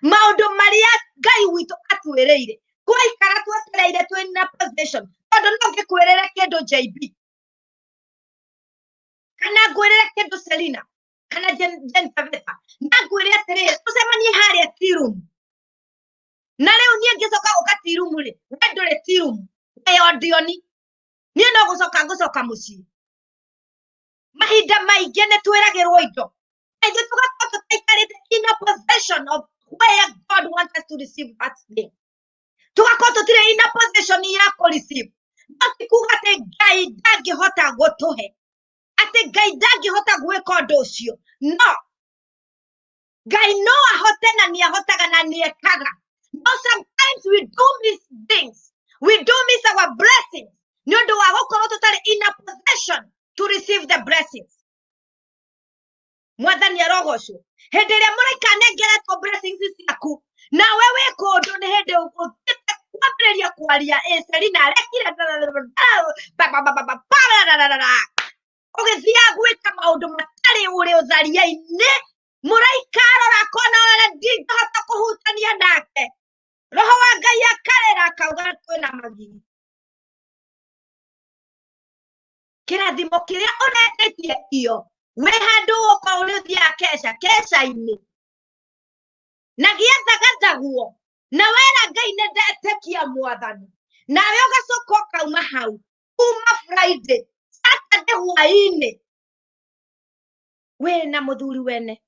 Maũndũ marĩa Ngai witũ atwĩrĩire, twaikara twetereire twĩ na position, tondũ no ngĩkwĩrĩre kĩndũ JB, kana ngwĩrĩre kĩndũ Selina, kana Jen Tabitha, na ngwĩre atĩrĩrĩ, tũcemanie harĩa tea room. Na rĩu niĩ ngĩcoka gũka tea room rĩ, we ndũrĩ tea room, we ondioni, niĩ no gũcoka ngũcoka mũciĩ. Mahinda maingĩ nĩ twĩragĩrwo indo na ithuĩ tũgakorwo tũtaikarĩte in a possession of where God wants us to receive that thing, tũgakorwo tũtirĩ in a position ya kũ receive. No ti kuga atĩ Ngai ndangĩhota gũtũhe, atĩ Ngai ndangĩhota gwĩka ũndũ ũcio. No Ngai no ahote, na nĩ ahotaga na nĩ ekaga. No sometimes we do miss things, we do miss our blessings nĩ ũndũ wa gũkorwo tũtarĩ in a possession to receive the blessings. Mwathani arogocwo. Hĩndĩ ĩrĩa mũraika anengeretwo blessings ciaku, nawe wĩ kũndũ, nĩ hĩndĩ ũthiĩte kwambĩrĩria kwaria, ĩ Selina arekire, ũgĩthiaga gwĩka maũndũ matarĩ ũrĩ ũtharia-inĩ, mũraika arora akona ona ndingĩhota kũhutania nake. Roho wa Ngai akarĩra akauga kwĩna magigi. Kĩrathimo kĩrĩa ũretĩtie iyo wĩ handũ ũkorwo ũrĩ ũthiaga keca keca-inĩ na gĩathagathagwo na wera Ngai nĩ ndetĩkia Mwathani, nawe ũgacoka ũkauma hau kuma Friday, Saturday hwaĩ-inĩ wĩ na mũthuri wene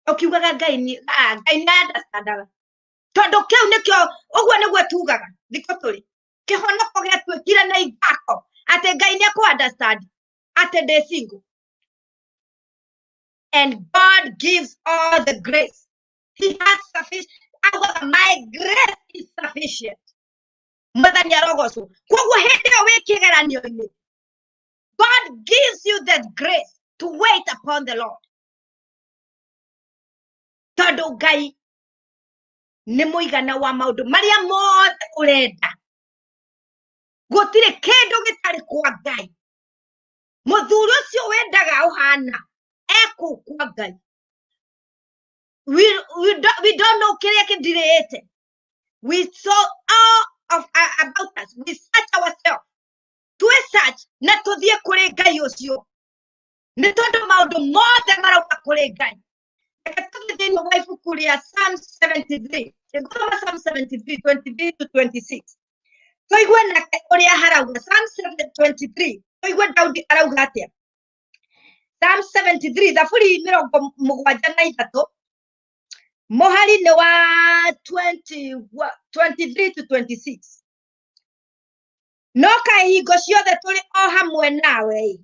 ũkiugaga Ngai nĩ Ngai nĩ understandaga, tondũ kĩu nĩkĩo ũguo nĩguo tugaga thikũ tũrĩ kĩhonoko gĩatuĩkire na ithako atĩ Ngai nĩ akũ understand atĩ ndĩ single. And God gives all the grace he has sufficient. Augaga, "My grace is sufficient." Mwathani arogocwo. Koguo hĩndĩ ĩyo wĩ kĩgeranio-inĩ, God gives you the grace to wait upon the Lord, tondũ Ngai nĩ mũigana wa maũndũ marĩa mothe ũrenda. Gũtirĩ kĩndũ gĩtarĩ kwa Ngai. Mũthuri ũcio wendaga ũhana ekũu kwa Ngai. We don't know kĩrĩa kĩndirĩte. We saw all of about us, we search ourselves, twĩ search na tũthiĩ kũrĩ Ngai ũcio, nĩ tondũ maũndũ mothe marauma kũrĩ Ngai. Reke tũthiĩ thĩinĩ wa ibuku rĩa Psalm 73. Ngũthoma Psalm 73 23 to 26, tũigue nake ũrĩa harauga. Psalm 23, tũigue Daudi arauga atĩa. Psalm 73, thaburi 73, mũhari nĩ wa 20, 23 to 26. No kaĩ hingo ciothe tũrĩ o hamwe nawe ĩ,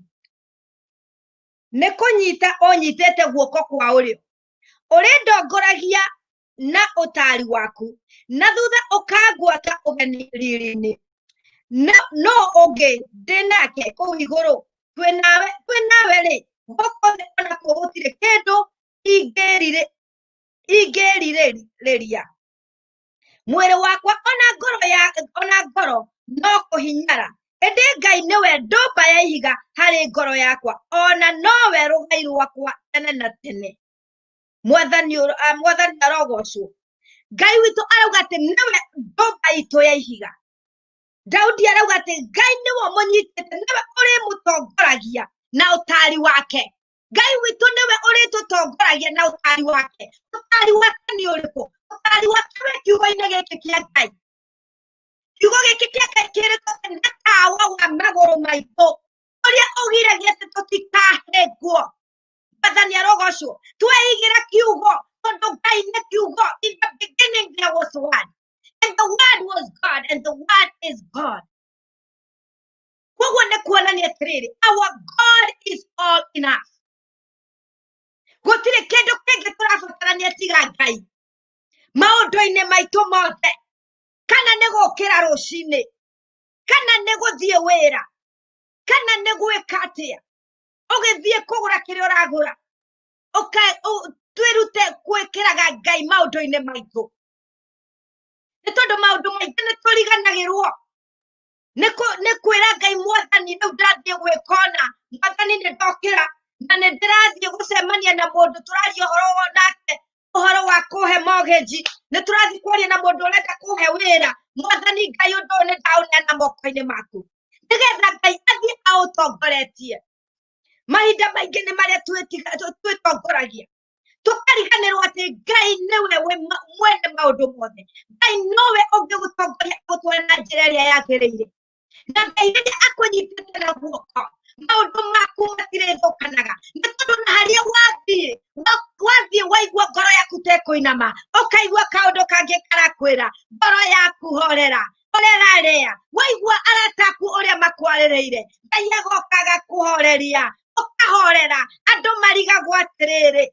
nĩ kũnyita ũnyitĩte guoko kwa ũrĩo, ũrĩndongoragia na ũtaari waku, na thutha ũkangwata ũgeni riri-inĩ. No ũngĩ ndĩ nake kũu igũrũ, twĩ nawe, twĩ nawe rĩ, Gũkũ thĩ onakuo gũtirĩ kĩndũ ingĩrirĩria. Mwĩrĩ wakwa ona ngoro ya ona ngoro no kũhinyara, ĩndĩ Ngai nĩwe ndũmba ya ihiga harĩ ngoro yakwa, ona nowe rũgai rwakwa tene na tene. Mwathani Mwathani arogocwo. Ngai witũ arauga atĩ nĩwe ndũmba itũ ya ihiga. Daudi arauga atĩ Ngai nĩwe ũmũnyitĩte, nĩwe ũrĩmũtongoragia na ũtaari wake. Ngai witũ nĩwe ũrĩtũtongoragia na ũtaari wake. Ũtaari wake nĩ ũrĩkũ? Ũtaari wake wĩ kiugo-inĩ gĩkĩ kĩa Ngai. Kiugo gĩkĩ kĩa Ngai kĩrĩtwo atĩ nĩ tawa wa magũrũ maitũ, ũrĩa ũgiragia atĩ tũtikahĩngwo. Mwathani arogocwo. Tweigĩra kiugo, tondũ Ngai nĩ kiugo. In the beginning there was word, and the word was God, and the word is God. Koguo nĩ kuonania atĩrĩrĩ, our God is all enough. Gũtirĩ kĩndũ kĩngĩ tũrabatarania tiga Ngai maũndũ-inĩ maitũ mothe, kana nĩ gũkĩra rũcinĩ, kana nĩ gũthiĩ wĩra, kana nĩ gwĩka atĩa, ũgĩthiĩ kũgũra kĩrĩa ũragũra, twĩrute gwĩkĩraga Ngai maũndũ-inĩ maitũ, nĩ tondũ maũndũ maingĩ nĩ tũriganagĩrwo nĩ kwĩra Ngai, Mwathani, rĩu ndathiĩ gwĩka ũna, Mwathani, nĩ ndokĩra na nĩ ndĩrathiĩ gũcemania na mũndũ tũraria ũhoro nake, ũhoro wa kũhe mortgage, nĩ tũrathiĩ kwaria na mũndũ ũrenda kũhe wĩra. Mwathani Ngai, ũndũ ũyũ nĩ ndaũneana moko-inĩ maku, nĩgetha Ngai athiĩ aũtongoretie. Mahinda maingĩ nĩ marĩa twĩtongoragia, tũkariganĩrwo atĩ Ngai nĩwe wĩ mwene maũndũ mothe. Ngai nowe ũngĩgũtongoria agũtware na njĩra ĩrĩa yagĩrĩire, na Ngai rĩrĩa akũnyitĩte na guoko, maũndũ maku matirĩthũkanaga, nĩ tondũ na harĩa wathiĩ wathiĩ waigua ngoro yaku ta ĩkũinama, ũkaigua kaũndũ kangĩ karakwĩra ngoro yaku horera, horera rĩa waigua arata aku ũrĩa makwarĩrĩire, Ngai agoka agakũhoreria, ũkahorera. Andũ marigagwo atĩrĩrĩ,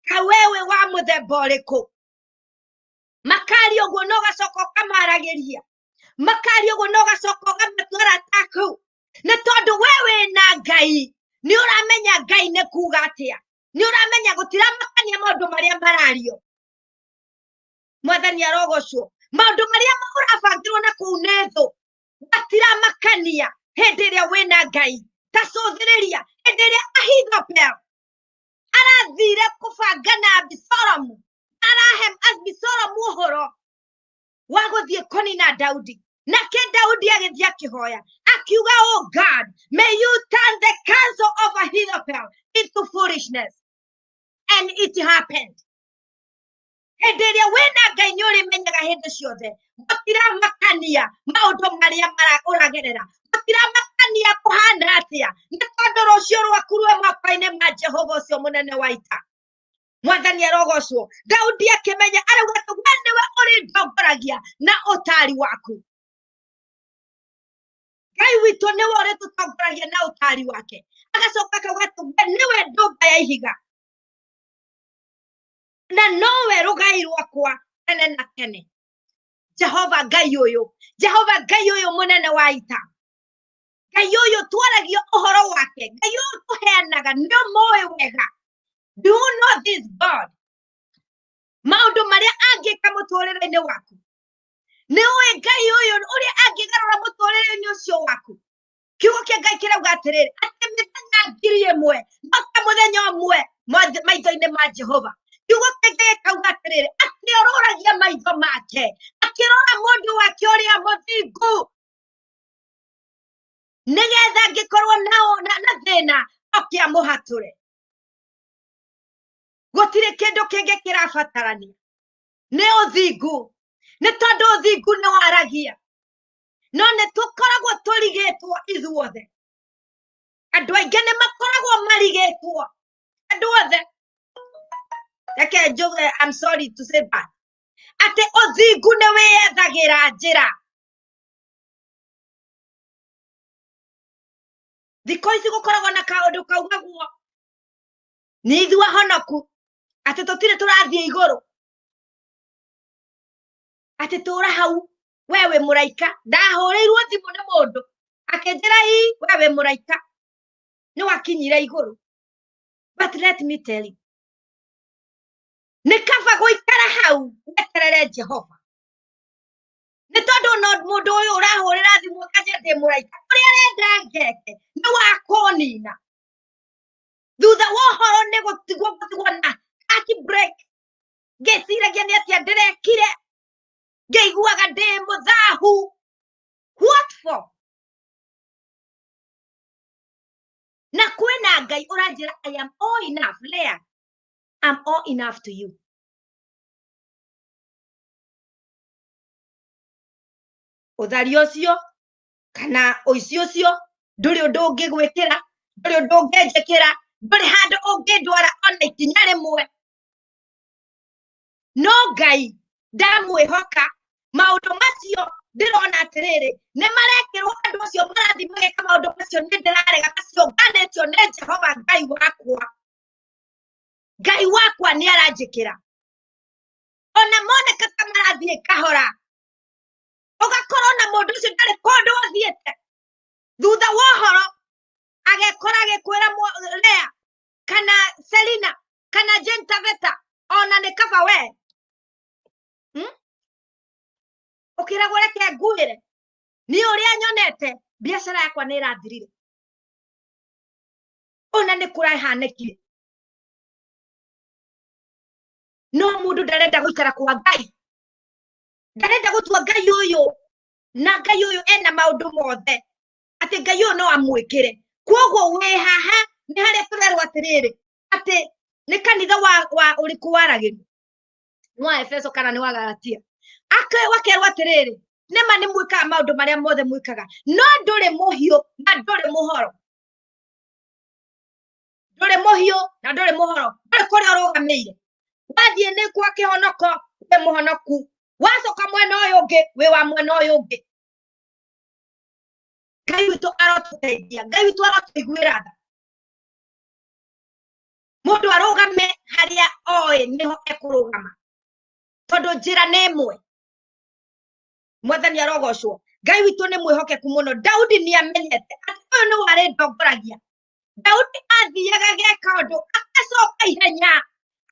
kawewe wa mũthemba ũrĩkũ? Makaria ũguo no ũgacoka ũkamaragĩria, makaria ũguo no ũgacoka ũgamatua arata aku, nĩ tondũ we wĩna Ngai, nĩ ũramenya Ngai nĩ kuga atĩa, nĩ ũramenya gũtiramakania maũndũ marĩa marario. Mwathani arogocwo. Maũndũ marĩa ũrabangĩrwo na kũu nĩ thũ matiramakania hĩndĩ ĩrĩa wĩna Ngai. Ta cũthĩrĩria hĩndĩ ĩrĩa Ahithofel arathire kũbanga na Abisalomu, arahe Abisalomu ũhoro wa gũthiĩ kũnina Daudi, nake Daudi agĩthiĩ akĩhoya akiuga, "Oh God, may you turn the counsel of Ahithophel into foolishness." And it happened. Hĩndĩ ĩrĩa wĩna Ngai, nĩ ũrĩmenyaga hĩndĩ ciothe gũtiramakania maũndũ marĩa ũragerera, gũtiramakania kũhana atĩa, nĩ tondũ rũciũ rwaku rwĩ moko-inĩ ma Jehova ũcio mũnene wa ita. Mwathani arogocwo. Daudi akĩmenya, arauga atĩ we nĩwe ũrĩndongoragia na ũtaari waku. Ngai witũ nĩwe ũrĩtũtongoragia na ũtaari wake. Agacoka akauga atĩ we nĩwe ndũmba ya ihiga na nowe rũgai rwakwa tene na tene. Jehova Ngai ũyũ, Jehova Ngai ũyũ mũnene wa ita, Ngai ũyũ twaragia ũhoro wake, Ngai ũyũ tũheanaga, nĩ ũmũĩ wega. Do you know this God? Maũndũ marĩa angĩka mũtũrĩre-inĩ waku, nĩ ũĩ Ngai ũyũ ũrĩa angĩgarũra mũtũrĩre-inĩ ũcio waku? Kiugo kĩa Ngai kĩrauga atĩrĩrĩ, atĩ mĩthenya 1,000 no ta mũthenya ũmwe maitho-inĩ ma Jehova. Kiugo kĩa Ngai gĩkauga atĩrĩrĩ, atĩ orũragia maitho make akĩrora mũndũ wake ũrĩa mũthingu, nĩgetha angĩkorwo nao na thĩna oke amũhatũre. Gũtirĩ kĩndũ kĩngĩ kĩrabatarania, nĩ ũthingu, nĩ tondũ ũthingu nĩ waragia. No nĩ tũkoragwo tũrigĩtwo ithuothe, andũ aingĩ nĩ makoragwo marigĩtwo, andũ othe. Reke njuge, I'm sorry to say that, atĩ ũthingu nĩ wĩyethagĩra njĩra. Thikũ ici gũkoragwo na kaũndũ kaugagwo nĩ ithuĩ ahonoku, atĩ tũtirĩ tũrathiĩ igũrũ, atĩ tũra hau, we wĩ mũraika. Ndahũrĩirwo thimũ nĩ mũndũ akĩnjĩra, "Ii, we wĩ mũraika." Nĩ wakinyire igũrũ. But let me tell you, nĩ kaba gũikara hau weterere Jehova, nĩ tondũ no mũndũ ũyũ ũrahũrĩra thimũ akanja ndĩ mũraika, ũrĩa arenda ngeke nĩ wa kũnina. Thutha wa ũhoro nĩ gũtigwo gũtigwo na heart break, ngĩciragia nĩ atĩa ndĩrekire, ngĩiguaga ndĩ mũthahu. What for? Na kwĩna Ngai ũranjĩra I am all enough, Leah, I'm all enough to you. Ũtharia ũcio kana ũici ũcio ndũrĩ ũndũ ũngĩgwĩkĩra, ndũrĩ ũndũ ũngĩnjĩkĩra, ndũrĩ handũ ũngĩndwara ona ikinya rĩmwe. No Ngai ndamwĩhoka, maũndũ macio ndĩrona atĩrĩrĩ nĩ marekĩrwo andũ acio marathiĩ mageka maũndũ macio, nĩ ndĩrarega macio nganĩtio nĩ Jehova Ngai wakwa. Ngai wakwa nĩ aranjĩkĩra, ona moneka ta marathiĩ kahora, ũgakorwo na mũndũ ũcio ndarĩ kũndũ athiĩte. Thutha wa ũhoro agekora agĩkwĩra Lea kana Selina kana Jane Taveta, ona nĩ kaba we. Ũkĩragwo reke nguĩre, niĩ ũrĩa nyonete biacara yakwa nĩ ĩrathirire, ona nĩ kũrahanĩkire. No mũndũ ndarenda gũikara kwa Ngai, ndarenda gũtua Ngai ũyũ na Ngai ũyũ ena maũndũ mothe, atĩ Ngai ũyũ no amwĩkĩre. Koguo wĩ haha nĩ harĩa tũrerwo atĩrĩrĩ, atĩ nĩ kanitha wa ũrĩkũ waragĩrio, nĩ wa Efeso kana nĩ wa Galatia? Wakerwo atĩrĩrĩ, nĩma nĩ mwĩkaga maũndũ marĩa mothe mwĩkaga, no ndũrĩ mũhiũ na ndũrĩ mũhoro, ndũrĩ mũhiũ na ndũrĩ mũhoro, ndũrĩ kũrĩa ũrũgamĩire. Wathiĩ nĩ kwa kĩhonoko wĩ mũhonoku, wacoka mwena ũyũ ũngĩ wĩ wa mwena ũyũ ũngĩ. Ngai witũ arotũteithia, Ngai witũ arotũiguĩra tha. Mũndũ arũgame harĩa oĩ nĩho ekũrũgama, tondũ njĩra nĩ ĩmwe. Mwathani arogocwo. Ngai witũ nĩ mwĩhokeku mũno. Daudi nĩ amenyete atĩ ũyũ nĩ warĩ ndongoragia. Daudi athiaga geka ũndũ agacoka ihenya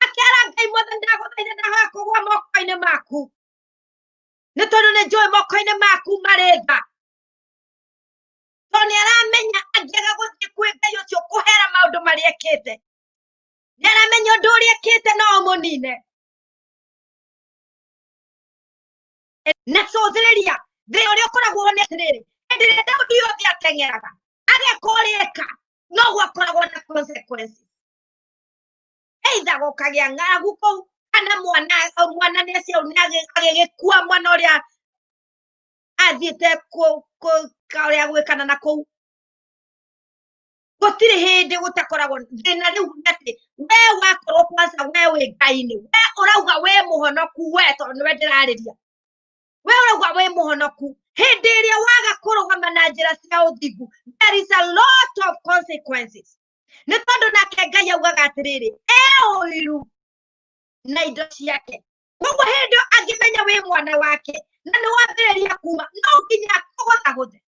akera Ngai, Mwathani ndagũthaitha, ndahoya kũgũa moko-inĩ maku, nĩ tondũ nĩ njũĩ moko-inĩ maku marĩ tha. Tondũ nĩ aramenya angĩaga gũthiĩ kwĩ Ngai ũcio kũhera maũndũ marĩa ekĩte, nĩ aramenya ũndũ ũrĩa ekĩte no ũmũnine. Na cũthĩrĩria thĩna ũrĩa ũkoragwo nĩ atĩrĩrĩ, hĩndĩ ĩrĩa Daudi yothe ateng'eraga ageka ũrĩa eka, noguo akoragwo na consequences, either gũkagĩa ng'aragu kũu kana mwana nĩ aciarwo nĩ agĩgĩkua, mwana ũrĩa athiĩte ũrĩa gwĩkana na kũu. Gũtirĩ hĩndĩ gũtakoragwo thĩna. Rĩu nĩ atĩ we wakorwo kwanza we wĩ Ngai-inĩ, we ũrauga wĩ mũhonoku, we tondũ nĩwe ndĩrarĩria, we ũrauga wĩ mũhonoku, hĩndĩ ĩrĩa waga kũrũgama na njĩra cia ũthingu, there is a lot of consequences. Nĩ tondũ nake Ngai augaga atĩrĩrĩ, e ũiru na indo ciake. Koguo hĩndĩ ĩyo angĩmenya wĩ mwana wake na nĩ wambĩrĩria kuma, no nginya akũgũthagũthe,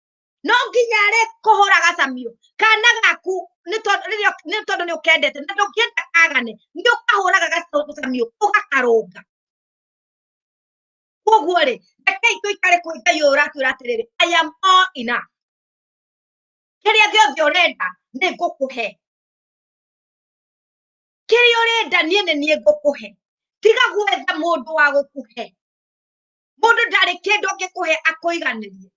no nginya arĩ kũhũra gacamio kana gaku, nĩ tondũ nĩ tondũ nĩ ũkendete na ndũngĩenda kagane, nĩ ũkahũraga gacamio ũgakarũnga. Koguo rĩ, rekei tũikare kwĩ Ngai ũyũ ũratwĩra atĩrĩrĩ, I am all enough, kĩrĩa gĩothe ũrenda nĩ ngũkũhe, kĩrĩa ũrenda niĩ nĩ niĩ ngũkũhe. Tiga gwetha mũndũ wa gũkũhe, mũndũ ndarĩ kĩndũ angĩkũhe akũiganĩrie.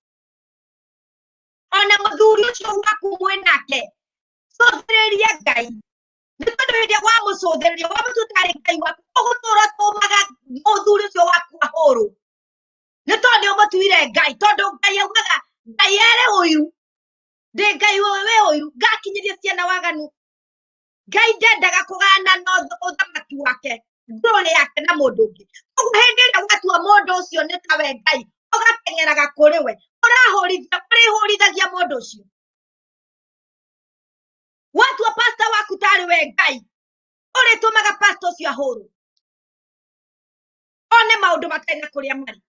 Ona mũthuri ũcio waku mwĩ nake, cũthĩrĩria Ngai, nĩ tondũ hĩndĩ ĩrĩa wamũcũthĩrĩria, wamũtua tarĩ Ngai waku, ũgũtũra ũtũmaga mũthuri ũcio waku ahũrwo, nĩ tondũ nĩ ũmũtuire Ngai. Tondũ Ngai augaga Ngai erĩ ũiru, ndĩ Ngai wĩ ũiru, ngakinyĩria ciana waganu. Ngai ndendaga kũgana na ũthamaki wake, glory yake na mũndũ ũngĩ. Koguo hĩndĩ ĩrĩa watua mũndũ ũcio nĩ tawe Ngai, ũgateng'eraga kũrĩ we, ũrahũrithia, ũrĩhũrithagia mũndũ ũcio. Watua pastor waku tarĩ we Ngai, ũrĩtũmaga pastor ũcio ahũrwo, one maũndũ matarĩ na kũrĩa marĩ,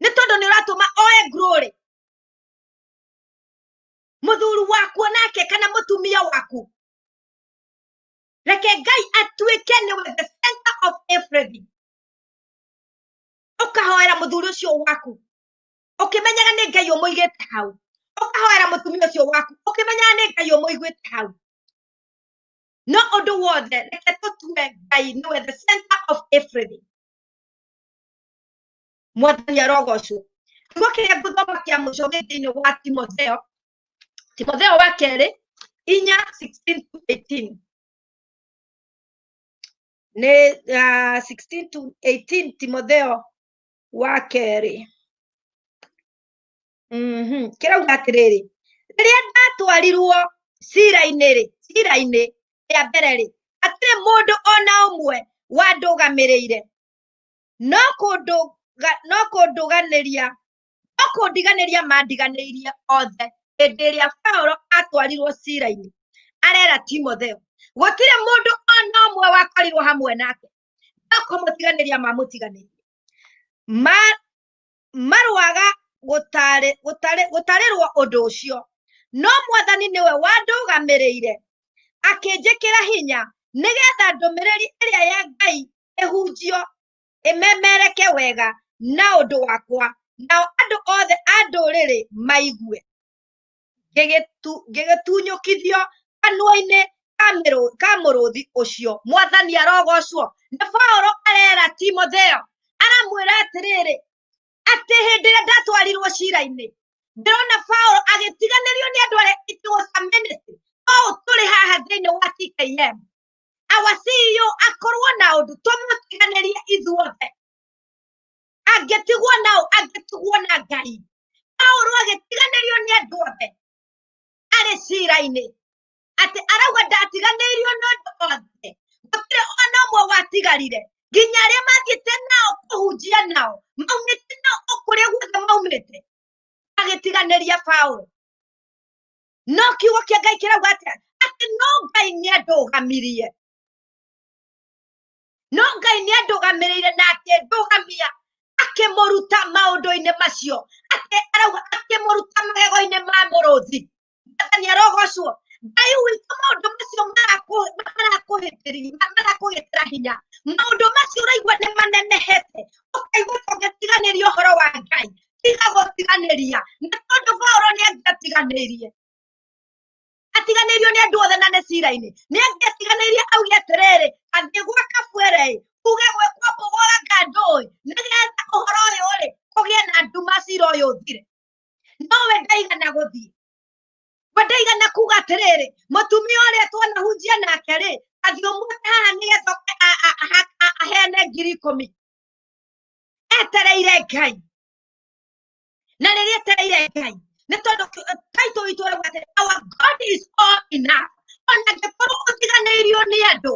nĩ tondũ nĩ ũratũma oe glory. Mũthuri waku onake kana mũtumia waku, reke Ngai atuĩke nĩwe the center of everything. Ũkahoera mũthuri ũcio waku ũkĩmenyaga nĩ Ngai ũmũigĩte hau, ũkahoera mũtumia ũcio waku ũkĩmenyaga nĩ Ngai ũmũigĩte hau. No ũndũ wothe reke tũtue Ngai nĩwe the center of everything. Mwathani arogocwo. Kiugo kĩrĩa ngũthoma kĩa mũico gĩ thĩinĩ wa Timotheo, Timotheo wa kerĩ 4:16 to 18, nĩ 16 to 18, Timotheo wa kerĩ. Kĩrauga atĩrĩrĩ, rĩrĩa ndatwarirwo cira-inĩ rĩ, cira-inĩ rĩa mbere rĩ, hatirĩ mũndũ ona ũmwe wandũgamĩrĩire, no kũndũganĩria, no kũndiganĩria mandiganĩirie othe. Hĩndĩ ĩrĩa Paulo atwarirwo cira-inĩ, arera Timotheo, gũtirĩ mũndũ ona ũmwe wakorirwo hamwe nake, no kũmũtiganĩria mamũtiganĩirie. Marũaga gũtarĩrwo ũndũ ũcio, no Mwathani nĩwe wandũgamĩrĩire akĩnjĩkĩra hinya, nĩgetha ndũmĩrĩri ĩrĩa ya Ngai ĩhunjio ĩmemereke wega na ũndũ wakwa, nao andũ othe a ndũrĩrĩ maigue. Ngĩgĩtunyũkithio kanua-inĩ ka mũrũthi ũcio. Mwathani arogocwo. Nĩ Paulo arera Timotheo, aramwĩra atĩrĩrĩ, atĩ hĩndĩ ĩrĩa ndatwarirwo cira-inĩ, ndĩrona Paulo agĩtiganĩrio nĩ andũ arĩa it was a ministry. No tũrĩ haha thĩinĩ wa TKM, our CEO akorwo na ũndũ tũmũtiganĩrie ithuothe, angĩtigwo nao, angĩtigwo na Ngai. Paulo agĩtiganĩrio nĩ andũ othe arĩ cira-inĩ, atĩ arauga ndatiganĩirio nĩ andũ othe, gũtirĩ ona ũmwe watigarire, nginya arĩa mathiĩte nao kũhunjia nao, maumĩte nao o kũrĩa guothe maumĩte, agĩtiganĩria Paulo. No kiugo kĩa Ngai kĩrauga atĩa? Atĩ no Ngai nĩandũgamirie, no Ngai nĩandũgamĩrĩire na akĩndũgamia, akĩmũruta maũndũ-inĩ macio, atĩ arauga akĩmũruta magego-inĩ ma mũrũthi. Mwathani arogocwo. Ngai witũ maũndũ macio marakũhĩtĩra hinya, maũndũ macio ũraigua nĩ manenehete, ũkaigua ta ũngĩtiganĩria ũhoro wa Ngai, tiga gũtiganĩria, nĩ tondũ Paulo nĩ angĩatiganĩirie, atiganĩirio nĩ andũ othe na nĩ cira-inĩ, nĩ angĩatiganĩirie auge atĩrĩrĩ, athiĩ gwa kabwere ĩ, uge gwĩkwo mbũgũra ngandũ ĩ, nĩgetha ũhoro ũyũ rĩ kũgĩe na nduma, cira ũyũ ũthire. No we ndaigana gũthiĩ, we ndaigana kuga atĩrĩrĩ, mũtumia ũrĩa twanahunjia nake rĩ, athiĩ ũmũte haha nĩgetha oke aheane 10,000. Etereire Ngai, na rĩrĩa etereire Ngai, nĩ tondũ title itũ ĩrauga atĩrĩ, our God is all enough. Ona angĩkorwo ũtiganĩirio nĩ andũ,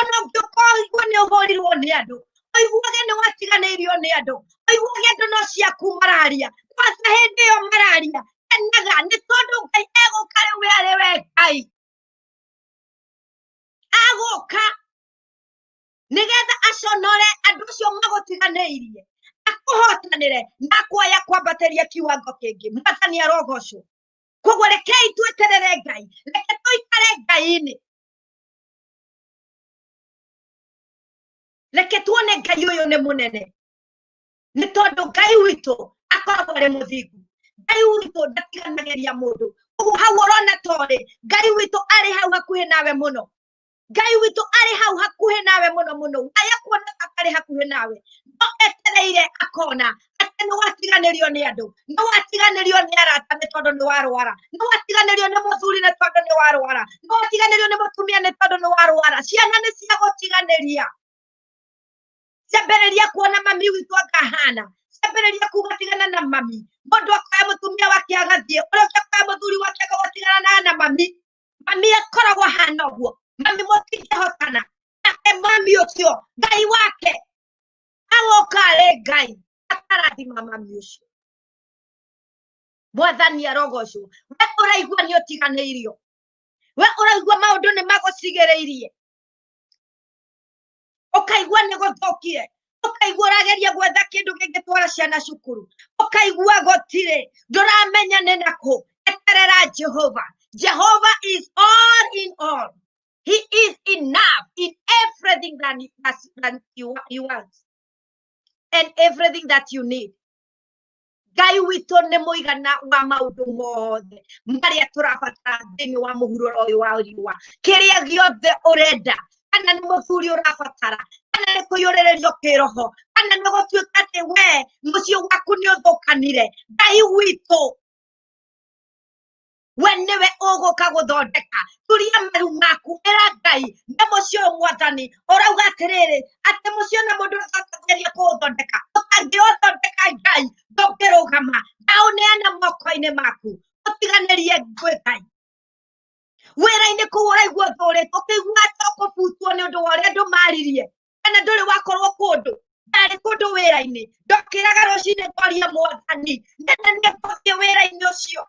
ona ũngĩkorwo nĩ ũhũrirwo nĩ andũ, ũiguage nĩ watiganĩirio nĩ andũ, ũiguage andũ no ciaku mararia, kwanza hĩndĩ ĩyo mararia, kenaga nĩ tondũ Ngai egũka rĩu we arĩ we Ngai agũka nĩgetha aconore andũ acio magũtiganĩirie, akũhotanĩre na akwaya kwambatĩria kiwango kĩngĩ. Mwathani arogocwo. Koguo rekei tweterere Ngai, reke tũikare Ngai-inĩ, reke tuone Ngai ũyũ nĩ mũnene, nĩ tondũ Ngai witũ akoragwo arĩ mũthingu. Ngai witũ ndatiganagĩria mũndũ. Koguo hau ũrona torĩ Ngai witũ arĩ hau hakuhĩ nawe mũno, Ngai witũ arĩ hau hakuhĩ nawe mũno mũno, waya kuona atarĩ hakuhĩ nawe, no etereire akona atĩ nĩ watiganĩrio nĩ andũ, nĩ watiganĩrio nĩ arata nĩ tondũ nĩ warwara, nĩ watiganĩrio nĩ mũthuri nĩ tondũ nĩ warwara, nĩ watiganĩrio nĩ mũtumia nĩ tondũ nĩ warwara. Ciana nĩ cia gũtiganĩria, ciambĩrĩria kuona mami witũ akahana, ciambĩrĩria kuga tigana na mami, mũndũ akoya mũtumia wake agathiĩ, ũrĩa ũngĩ akoya mũthuri wake akagatigana na mami. Mami akoragwo ahana ũguo, mami mũtingĩhotana nake mami ũcio Ngai wake agoka arĩ Ngai akarathima mami ũcio. Mwathani arogocwo. We ũraigua nĩ ũtiganĩirio, we ũraigua maũndũ nĩ magũcigĩrĩirie, ũkaigua nĩ gũthũkire, ũkaigua ũrageria gwetha kĩndũ kĩngĩtwara ciana cukuru, ũkaigua gũtirĩ, ndũramenya nĩ nakũ. Eterera Jehova. Jehovah is all in all. He is enough in everything that you want and everything that you need. Ngai witũ nĩ mũigana wa maũndũ mothe marĩa tũrabatara thĩinĩ wa mũhuro ũyũ wa riũa. Kĩrĩa gĩothe ũrenda, kana nĩ mũthuri ũrabatara, kana nĩ kũiyũrĩrĩrio kĩroho, kana nĩ gũtuĩka atĩ we mũciĩ waku nĩ ũthũkanire, Ngai witũ we nĩwe ũgũka gũthondeka. Turia maru maku, ĩra Ngai nĩ mũciĩ ũyũ Mwathani ũrauga atĩrĩrĩ, atĩ mũciĩ na mũndũ ũtageria kũũthondeka, ũtangĩũthondeka Ngai ndũngĩrũgama. Ndaũneana moko-inĩ maku, ũtiganĩrie kwĩ Ngai. Wĩra-inĩ kũu ũraigua ũthũrĩtwo, ũkĩigua ta ũkũbutwo nĩ ũndũ wa ũrĩa andũ maririe, kana ndũrĩ wakorwo kũndũ, ndarĩ kũndũ wĩra-inĩ, ndokĩraga rũcinĩ ngoria Mwathani nene nĩ ngũthiĩ wĩra-inĩ ũcio,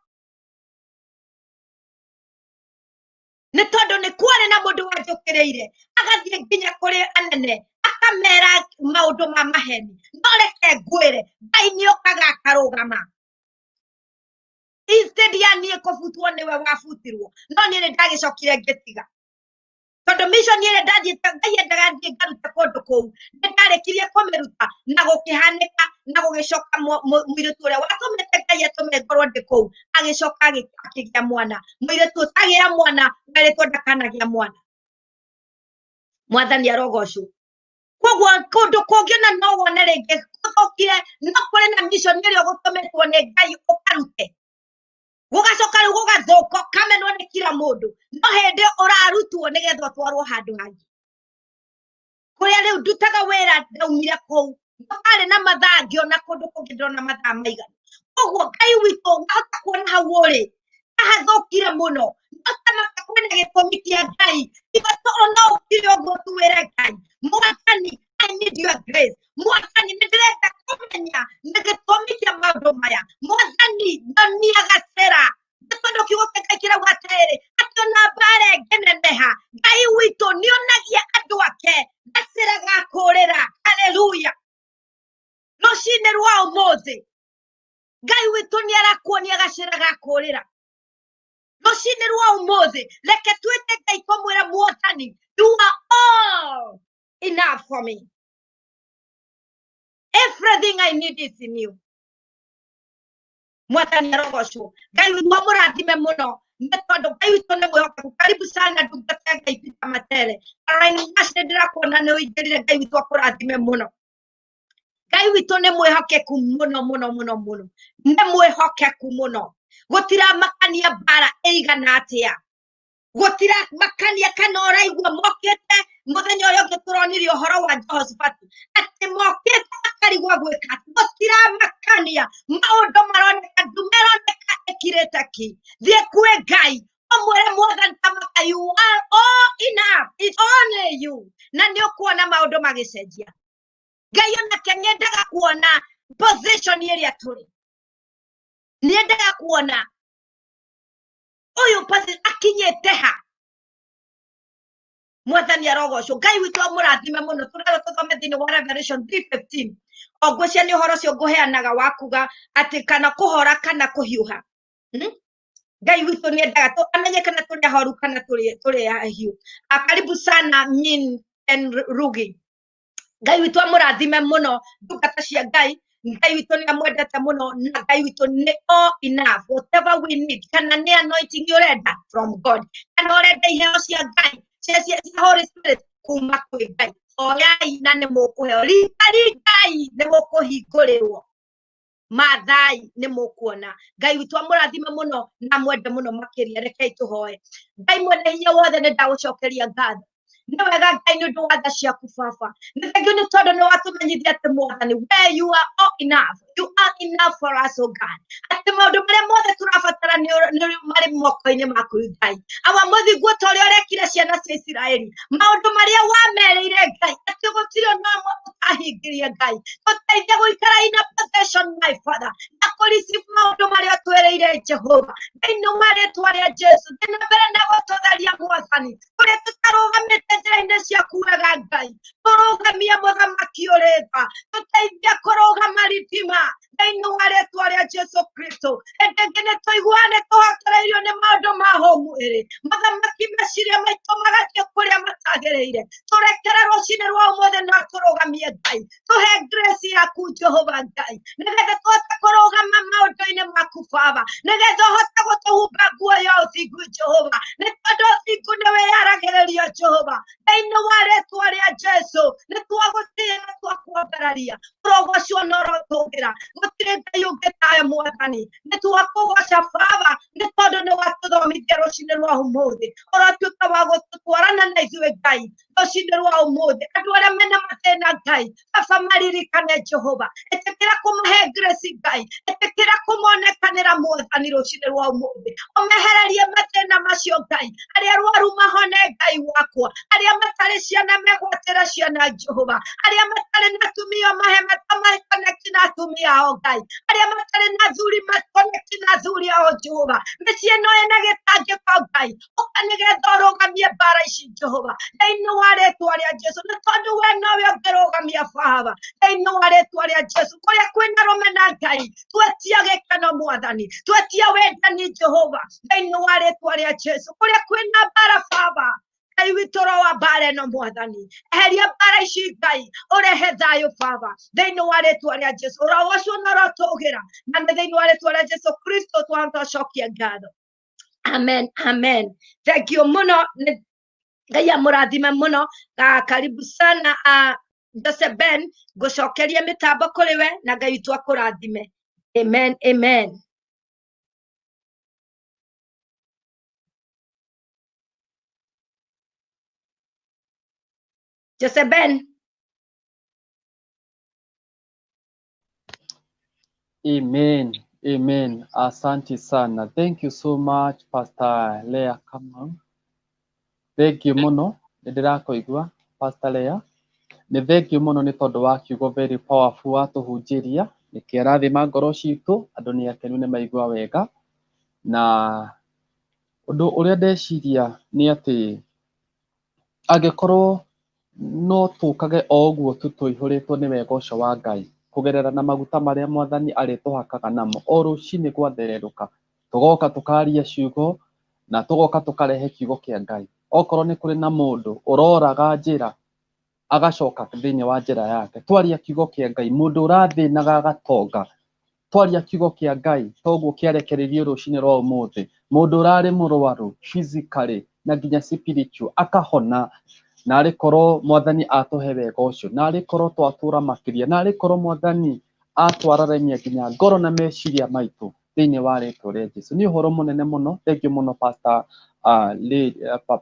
nĩ tondũ nĩ kwarĩ na mũndũ wanjũkĩrĩire, agathiĩ nginya kũrĩ anene akamera maũndũ ma maheni. No reke ngwĩre, Ngai nĩ okaga akarũgama. Instead ya niĩ kũbutwo, nĩwe wabutirwo. No niĩ nĩ ndagĩcokire ngĩtiga, tondũ mission ĩrĩa ndathiĩte Ngai endaga thiĩ ngarute kũndũ kũu, nĩ ndarĩkirie kũmĩruta na gũkĩhanĩka na gũgĩcoka mũirĩtu ũrĩa watũmĩte Ngai atũme ngorwo ndĩ kũu agĩcoka akĩgĩa mwana. Mũirĩtu ũtagĩa mwana werĩtwo ndakanagĩa mwana. Mwathani arogocwo. Koguo kũndũ kũngĩ ona no wone rĩngĩ gũthũkire, no kũrĩ na mission ĩrĩa ũgũtũmĩtwo nĩ Ngai ũkarute, gũgacoka rĩu gũgathũka, ũkamenwo nĩ kila mũndũ, no hĩndĩ ũrarutwo nĩgetha ũtwarwo handũ hangĩ. Kũrĩa rĩu ndutaga wĩra, ndaumire kũu ndarĩ na mathaa, ngĩona kũndũ kũngĩ ndĩrona mathaa maigana. Koguo Ngai witũ, wahota kuona hau ũrĩ hathũkire mũno, no tamaka kwĩna gĩtũmi kĩa Ngai. Tiga toro no ũkire ũguo tu wĩre Ngai, "Mwathani, I need your grace. Mwathani, nĩ ndĩrenda kũmenya nĩ gĩtũmi kĩa maũndũ maya. Mwathani, nyonia gacĩra." Nĩ tondũ kiugo kĩa Ngai kĩrauga atĩrĩrĩ, atĩ ona mbara ĩngĩneneha, Ngai witũ nĩonagia andũ ake gacĩra ga kũũrĩra. Haleluya! Rũcinĩ rwa ũmũthĩ Ngai witũ nĩ arakuonia gacĩra ga kũũrĩra. Rũcinĩ rwa ũmũthĩ reke twĩte Ngai tũmwĩre, "Mwathani, you are all enough for me. Everything I need is in you." Mwathani arogocwo. Ngai witũ amũrathime mũno, nĩ tondũ Ngai witũ nĩ mwĩhokeku. Karibu sana, ndungata ya Ngai Peter Matere. Caroline Nash, nĩ ndĩrakuona nĩ ũingĩrire. Ngai witũ akũrathime mũno. Ngai witũ nĩ mwĩhokeku mũno mũno mũno mũno, nĩ mwĩhokeku mũno. Gũtiramakania mbara ĩigana atĩa, gũtiramakania kana ũraigua mokĩte. Mũthenya ũrĩa ũngĩ tũronirie ũhoro wa Jehoshafatu atĩ mokĩte akarigwo gwĩka atĩ. Gũtiramakania maũndũ maroneka ndume ĩroneka ĩkirĩte ki, thiĩ kwĩ Ngai ũmwĩre, "Mwathani, tamaka, you are all enough, it's only you," na nĩ ũkuona maũndũ magĩcenjia. Ngai onake nĩendaga kuona position ĩrĩa tũrĩ, nĩendaga kuona ũyũ akinyĩte ha. Mwathani arogocwo. Ngai witũ amũrathime mũno. Tũrerwo tũthome thĩinĩ wa Revelation 3:15. O ngwĩcia nĩ ũhoro ũcio ngũheanaga wa kuga atĩ kana kũhora kana kũhiũha. Ngai witũ nĩendaga amenye kana tũrĩ ahoru kana tũrĩ ahiũ. Ah, karibu sana Min and Rugi. Ngai witũ amũrathime mũno, ndungata cia Ngai. Ngai witũ nĩ amwendete mũno, na Ngai witũ nĩ all enough, whatever we need. Kana nĩ anointing ũrenda from God, kana ũrenda iheo cia Ngai cia Holy Spirit kuma kwĩ Ngai, hoyai na nĩ mũkũheo, ringaringai nĩ mũkũhingũrĩrwo, mathai nĩ mũkuona. Ngai witũ amũrathime mũno na mwende mũno makĩria. Rekei tũhoe. Ngai mwene hinya wothe, nĩ ndagũcokeria ngatho. Nĩ wega Ngai nĩ ũndũ wa tha ciaku. Baba, nĩ thengiũ nĩ tondũ nĩ watũmenyithia atĩ Mwathani we you are all enough, you are enough for us, oh God, atĩ maũndũ marĩa mothe tũrabatara nĩ marĩ moko-inĩ maku. Ngai awa mũthingu, ta ũrĩa ũrekire ciana cia Isiraeli, maũndũ marĩa wamerĩire Ngai atĩ gũtirĩ ona ũmwe ũtahingirie. Ngai, tũteithie gũikara in a possession, my Father, na kũreceive maũndũ marĩa ũtwĩrĩire. Jehova, thĩinĩ wa rĩtwa rĩa Jesu, thiĩ na mbere na gũtũtheria. Mwathani, kũrĩa tũtarũgamĩte njĩra-inĩ ciaku wega, Ngai, tũrũgamie. Mũthamaki ũrĩ tha, tũteithie kũrũgama ritima thĩinĩ wa rĩtwa rĩa Jesu Kristo. Hĩndĩ ĩngĩ nĩ tũiguane tũhotora. roho mwĩrĩ, mathamaki meciria maitũ magathiĩ kũrĩa matagĩrĩire. Tũrekere rũcinĩ rwa ũmũthĩ na tũrũgamie Ngai, tũhe grace yaku Jehova Ngai, nĩgetha tũhote kũrũgama maũndũ-inĩ maku Baba, nĩgetha ũhote gũtũhumba nguo ya ũthingu Jehova, nĩ tondũ ũthingu nĩ wĩyaragĩrĩrio Jehova. Thĩinĩ wa rĩtwa rĩa Jesu nĩ twagũtĩĩa na twakwambararia, ũrogocwo na ũrotũgĩra, gũtirĩ Ngai ũngĩ tawe Mwathani. Nĩ twakũgoca Baba, nĩ tondũ nĩ watũthomithia rũcinĩ rwa ũmũthĩ, ũrotuĩka wa gũtũtwarana na ithuĩ Ngai rũcinĩ rwa ũmũthĩ. Andũ arĩa mena mathĩna Ngai, Baba maririkane Jehova, ĩtĩkĩra kũmahe grace Ngai, ĩtĩkĩra kũmonekanĩra Mwathani rũcinĩ rwa ũmũthĩ, ũmehererie mathĩna macio Ngai, arĩa arwaru mahone Ngai wakwa, arĩa matarĩ ciana megwatĩre ciana Jehova, arĩa matarĩ na atumia mahe connect na atumia ao Ngai, arĩa matarĩ na athuri connect na athuri ao Jehova. Mĩciĩ ĩno ĩna gĩtangĩko Ngai, ũka nĩgetha ũrũgamie mbara ici Jehova, thĩinĩ wa rĩtwa rĩa Jesu, nĩ tondũ we nowe ũngĩrũgamia Baba, thĩinĩ wa rĩtwa rĩa Jesu. Kũrĩa kwĩna rũmena Ngai, twetia gĩkeno Mwathani, twetia wendani Jehova, thĩinĩ wa rĩtwa rĩa Jesu. Kũrĩa kwĩna mbara Baba, Ngai witũ roa mbara ĩno Mwathani, eheria mbara ici Ngai, ũrehe thayũ Baba, thĩinĩ wa rĩtwa rĩa Jesu. Ũrogocwo na ũrotũgĩra, na nĩ thĩinĩ wa rĩtwa rĩa Jesu Kristo twacokia ngatho. Amen, amen. Thank you muno. Ngai amũrathime mũno. Karibu sana Joseph Ben, ngũcokeria mĩtambo kũrĩ we na Ngai witũ akũrathime. Amen, amen. Joseph Ben. Amen. Amen. Asante sana. Thank you so much, Pastor Leah Kamau. Thank you mũno. Nĩ ndĩrakũigua, Pastor Leah. Nĩ thank you mũno nĩ tondũ wa kiugo very powerful watũhunjĩria. Nĩ kĩrathima ngoro citũ, andũ nĩ akenu nĩ maigua wega. Na ũndũ ũrĩa ndeciria nĩ atĩ angĩkorwo no tũkage o ũguo tu tũihũrĩtwo nĩ wega ũcio wa Ngai, kũgerera na maguta marĩa Mwathani arĩtũhakaga namo o rũcinĩ gwathererũka, tũgoka tũkaria ciugo na tũgoka tũkarehe kiugo kĩa Ngai. Okorwo nĩ kũrĩ na mũndũ ũroraga njĩra agacoka thĩinĩ wa njĩra yake, twaria kiugo kĩa Ngai. Mũndũ ũrathĩnaga agatonga, twaria kiugo kĩa Ngai toguo kĩarekereirio rũcinĩ rwa ũmũthĩ. Mũndũ ũrarĩ mũrwaru physically na nginya spiritual akahona, na arĩkorwo Mwathani atũhe wega ũcio, na arĩkorwo twatũra makĩria, na arĩkorwo Mwathani atwararamia nginya ngoro na meciria maitũ thĩinĩ wa rĩtwa rĩa Jesu. Nĩ ũhoro mũnene mũno. Thank you mũno Pastor,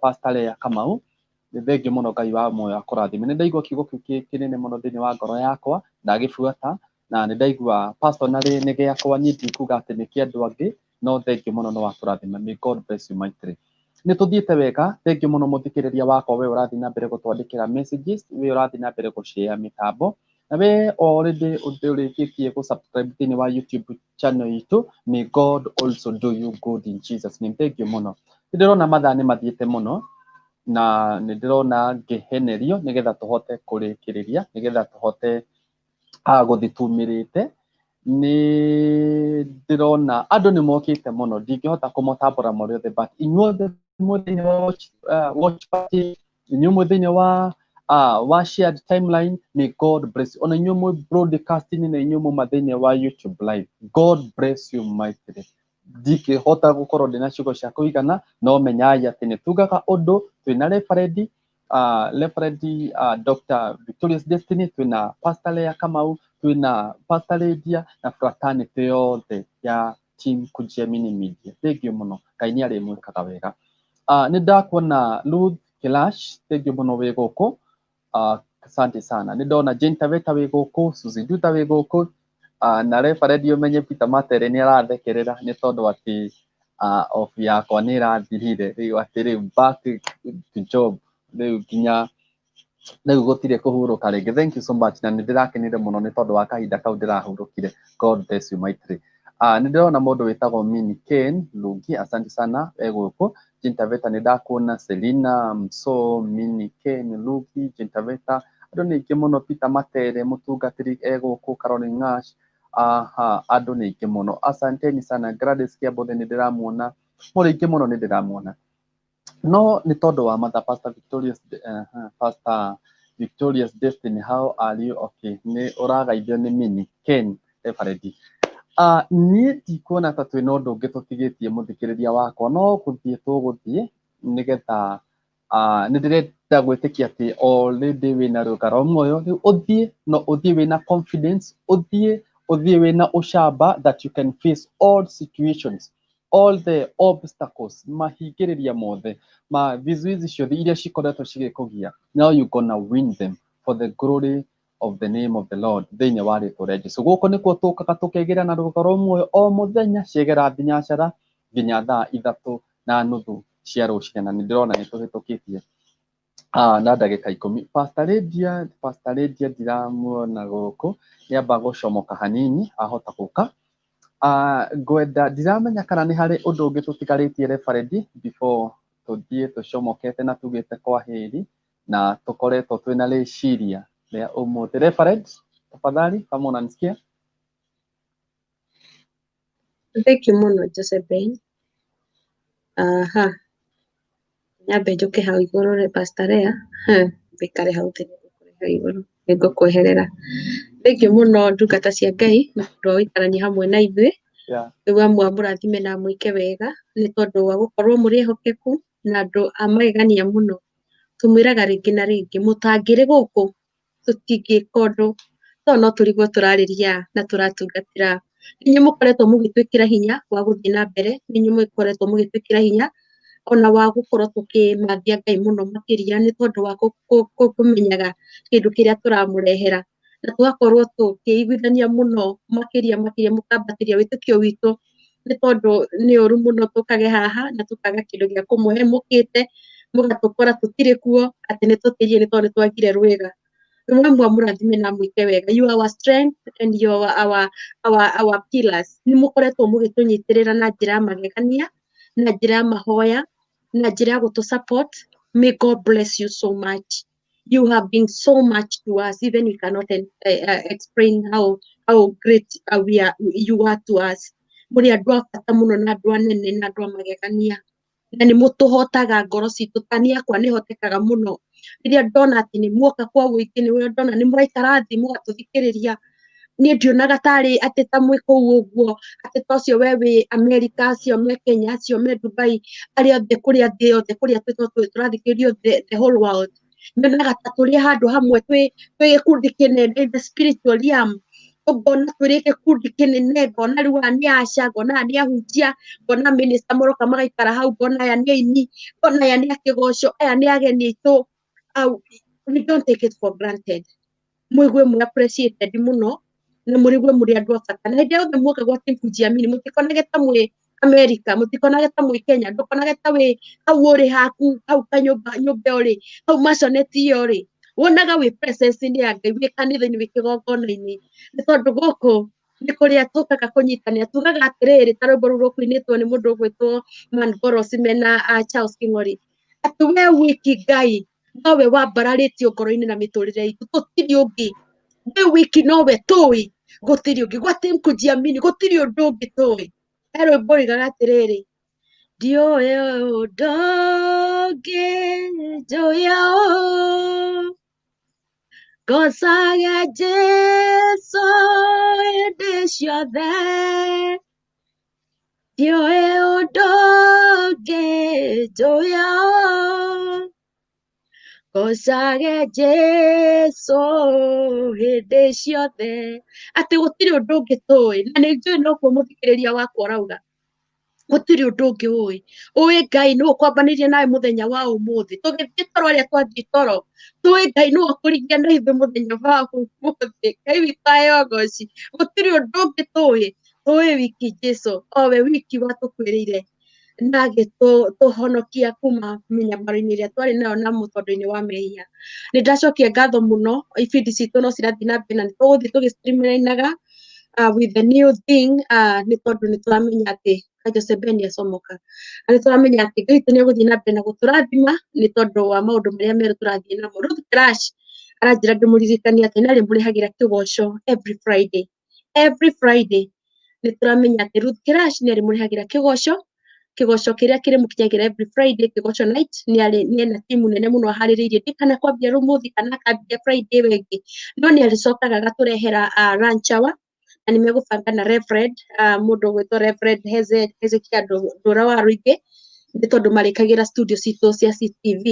Pastor Leah Kamau. Nĩ thank you mũno, Ngai wa muoyo akũrathime. Nĩ ndaigua kiugo kĩu kĩnene mũno thĩinĩ wa ngoro yakwa, ndagĩbuata na nĩ ndaigua personally nĩ gĩakwa, niĩ ndikuga atĩ nĩ kĩa andũ angĩ, no thank you mũno nĩ watũrathima. May God bless you mightily. Nĩ tũthiĩte wega. Thank you mũno mũthikĩrĩria wakwa, we ũrathiĩ na mbere gũtwandĩkĩra messages, we ũrathiĩ na mbere gũshare mĩtambo, na we already ũrĩkĩtie gũ-subscribe thĩinĩ wa YouTube channel itũ. May God also do you good in Jesus name. Thank you mũno. Nĩ ndĩrona mathaa nĩ mathiĩte mũno na nĩ ndĩrona ngĩhenerio nĩgetha tũhote kũrĩkĩrĩria, nĩgetha tũhote gũthiĩ tumĩrĩte. Nĩ ndĩrona andũ nĩ mokĩte mũno, ndingĩhota kũmũtambũra mũrĩ othe, but inyuothe mwĩ thĩinĩ wa watch party, inyuĩ mwĩ thĩinĩ wa shared timeline, may God bless you. Ona inyuĩ mwĩ broadcasting na inyuĩ muma thĩinĩ wa YouTube live, God bless you mightily. Ndingĩhota gũkorwo ndĩna ciugo cia kũigana, no menyai atĩ nĩ tugaga ũndũ twĩna Reverend Dr. Victorious Destiny, twĩna Pastor Leah Kamau, twĩna Pastor Lydia na fraternity yothe ya team Kujiamini Media. Thank you mũno, Ngai nĩ arĩmwĩkaga wega. Nĩ ndakuona Ruth Kilash, thank you mũno wĩ gũkũ. Asante sana. Nĩ ndona Jane Taveta wĩ gũkũ, Suzy Nduta wĩ gũkũ, na Reverend ũmenye Peter Matere nĩ arathekerera nĩ tondũ atĩ off yakwa nĩ ĩrathirire, rĩu atĩ rĩu back to job, rĩu nginya rĩu gũtirĩ kũhurũka rĩngĩ. Thank you so much, na nĩ ndĩrakenire mũno nĩ tondũ wa kahinda kau ndĩrahurũkire. God bless you mightily. Nĩ ndĩrona mũndũ wĩtagwo Mini Ken Lungi, asante sana e gũkũ. Jane Taveta nĩ ndakuona, Selina Mso, Mini Ken Lungi, Jane Taveta, andũ nĩ aingĩ mũno, Peter Matere mũtungatĩri e gũkũ, Caroline Ngash, aha, andũ nĩ aingĩ mũno, asanteni sana. Gladys Kiambothe nĩ ndĩramuona. Mũrĩ aingĩ mũno nĩ ndĩramuona. No nĩ tondũ wa matha Pastor Victorious, Pastor Victorious Destiny, how are you? Okay, nĩ ũragaithio nĩ Mini Ken Reverend. Niĩ ndikuona ta twĩna ũndũ ũngĩ tũtigĩtie mũthikĩrĩria wakwa, no gũthiĩ tũgũthiĩ nĩgetha nĩ ndĩrenda gwĩtĩkia atĩ already wĩna rũga rwa muoyo. Rĩu ũthiĩ no ũthiĩ wĩna confidence, ũthiĩ ũthiĩ wĩna ũcamba that you can face all situations, all the obstacles, mahingĩrĩria mothe ma vizuizi ciothe iria cikoretwo cigĩkũgia. Now you gonna win them for the glory of the name of the Lord, thĩinĩ wa rĩtwa rĩa Jesu. Gũkũ nĩkuo tũkaga tũkegĩra na rũga rwa muoyo o mũthenya ciegera thinacara nginya thaa 3:30 cia rũcinĩ, na nĩ ndĩrona nĩ tũhĩtũkĩtie na ndagĩka 10. Pastor Lydia, Pastor Lydia ndiramuona gũkũ, nĩamba gũcomoka hanini ahota gũka. Ngwenda ndiramenya kana nĩ harĩ ũndũ ũngĩ tũtigarĩtie, Reverend, before tũthiĩ tũcomokete na tugĩte kwaheri na tũkoretwo twĩna rĩciria rĩa ũmũthĩ. Reverend, tafadhali, kama unanisikia. Thank you mũno, Josephine. Aha. Nyambe njũke hau igũrũ rĩ, Pastor Lea. Wĩkare hau thĩ, hau igũrũ nĩngũkweherera. Thank you mũno, ndungata cia Ngai, nĩ ũndũ wa gũikarania hamwe na ithuĩ. Rĩu amwe amũrathime na amwĩke wega nĩ tondũ wa gũkorwo mũrĩ ehokeku na andũ a magegania mũno. Tũmwĩraga rĩngĩ na rĩngĩ, mũtangĩrĩ gũkũ tũtingĩka ũndũ, to no tũrigwo tũrarĩria na tũratungatĩra. Inyuĩ mũkoretwo mũgĩtwĩkĩra hinya wa gũthiĩ na mbere, nĩ inyuĩ mũkoretwo mũgĩtwĩkĩra hinya ona wa gũkorwo tũkĩmathia Ngai mũno makĩria, nĩ tondũ wa kũmenyaga kĩndũ kĩrĩa tũramũrehera, na tũgakorwo tũkĩiguithania mũno makĩria makĩria, mũkambatĩria wĩtĩkio witũ, nĩ tondũ nĩ ũru mũno tũkage haha na tũkaga kĩndũ gĩa kũmũhe. Mũkĩte mũgatũkora tũtirĩ kuo, atĩ nĩ tũtĩrie nĩ tondũ nĩ twagire rwĩga. Rĩmwe mũrathime na mwĩke wega. You are our strength and you are our pillars. Nĩ mũkoretwo mũgĩtũnyitĩrĩra na njĩra ya magegania, na njĩra ya mahoya, na njĩra ya gũtũ support. May God bless you so much. You have been so much to us, even we cannot explain how great we are, you are to us. Mũrĩ andũ a bata mũno na andũ anene na andũ a magegania, na nĩ mũtũhotaga ngoro citũ. Ta niĩ akwa nĩ hotekaga mũno rĩrĩa ndona atĩ nĩ muoka kwa wũingĩ, nĩ ndona nĩ mũraikara thĩ mũgatũthikĩrĩria. Niĩ ndionaga tarĩ atĩ ta mwĩ kũu ũguo, atĩ ta ũcio we wĩ America, acio me Kenya, acio me Dubai, arĩa othe kũrĩa thĩ yothe kũrĩa tũrathikĩrĩrio, the whole world, nyonaga ta tũrĩ handũ hamwe twĩ gĩkundi kĩnene in the spiritual realm. Ngona twĩrĩ gĩkundi kĩnene, ngona rĩu aya nĩ aca, ngona aya nĩ ahunjia, ngona minister maroka magaikara hau, ngona aya nĩ aini, ngona aya nĩ akĩgoco, aya nĩ ageni aitũ. We don't take it for granted. Mũigue mwĩ appreciated mũno na mũrĩgue mũrĩ andũ a bata, na hĩndĩ yothe muoka gwa Team Kujiamini, mũtikonage ta mwĩ America, mũtikonage ta mwĩ Kenya, ndũkonage ta wĩ hau ũrĩ haku hau kanyũmba nyũmba ũrĩ hau maisonette ĩyo rĩ, wonaga wĩ presence-inĩ ya Ngai, wĩ kanitha-inĩ, wĩ kĩgongona-inĩ, nĩ tondũ gũkũ nĩ kũrĩa tũkaga kũnyitanĩra. Tugaga atĩrĩrĩ, ta rwĩmbo rũu rũkũinĩtwo nĩ mũndũ ũgwĩtwo Man Goros mena Charles King'ori, atĩ we wiki Ngai nowe wambararĩtio ngoro-inĩ na mĩtũrĩre itũ, tũtirĩ ũngĩ, we wiki nowe tũĩ, gũtirĩ ũngĩ. Gwa Team Kujiamini gũtirĩ ũndũ ũngĩ tũĩ. He rwĩmbo ruigaga atĩrĩrĩ, ndiũĩ ũndũ ũngĩ njũĩ ngocage Jesũ hĩndĩ ciothe, ndiũĩ ũndũ ũngĩ njũĩ ngocage Jesũ hĩndĩ ciothe, atĩ gũtirĩ ũndũ ũngĩ tũĩ. Na nĩ njũĩ noguo mũthikĩrĩria wakwa ũrauga, gũtirĩ ũndũ ũngĩ ũĩ, ũĩ Ngai nĩwe ũkwambanĩria nawe mũthenya wa ũmũthĩ. Tũgĩthiĩ toro, arĩa twathiĩ toro, tũĩ Ngai nĩwe ũkũringia na ithuĩ mũthenya wa ũmũthĩ. Ngai witũ aheo goci. Gũtirĩ ũndũ ũngĩ tũĩ, tũĩ wiki Jesũ owe wiki watũkuĩrĩire na agĩtũhonokia kuma mĩnyamaro-inĩ ĩrĩa twarĩ nayo na mũtondo-inĩ wa mehia. Nĩ ndacokia ngatho mũno. Ibindi citũ no cirathiĩ na mbere na nĩ tũgũthiĩ tũgĩ-streamlinaga with the new thing, nĩ tondũ nĩ tũramenya atĩ Jose Ben acomoka, na nĩ tũramenya atĩ Ngai witũ nĩ egũthiĩ na mbere na gũtũrathima nĩ tondũ wa maũndũ marĩa merũ tũrathiĩ namo. Ruth Crash aranjĩra ndĩmũririkanie atĩ nĩ arĩmũrehagĩra kĩgoco every Friday, every Friday. Nĩ tũramenya atĩ Ruth Crash nĩ arĩmũrehagĩra kĩgoco. Kĩgoco kĩrĩa kĩrĩmũkinyagĩra every Friday, Kĩgoco night, nĩ arĩ nĩ ena timu nene mũno aharĩrĩirie. Ndikana kwambia rũmũthĩ kana akambia Friday ĩyo ĩngĩ, no nĩ arĩcokaga agatũrehera lunch hour, na nĩ megũbanga na Reverend, mũndũ ũgwĩtwo Reverend Hezekiah Ndũra wa Rũingĩ, nĩ tondũ marĩkagĩra studio citũ cia CTV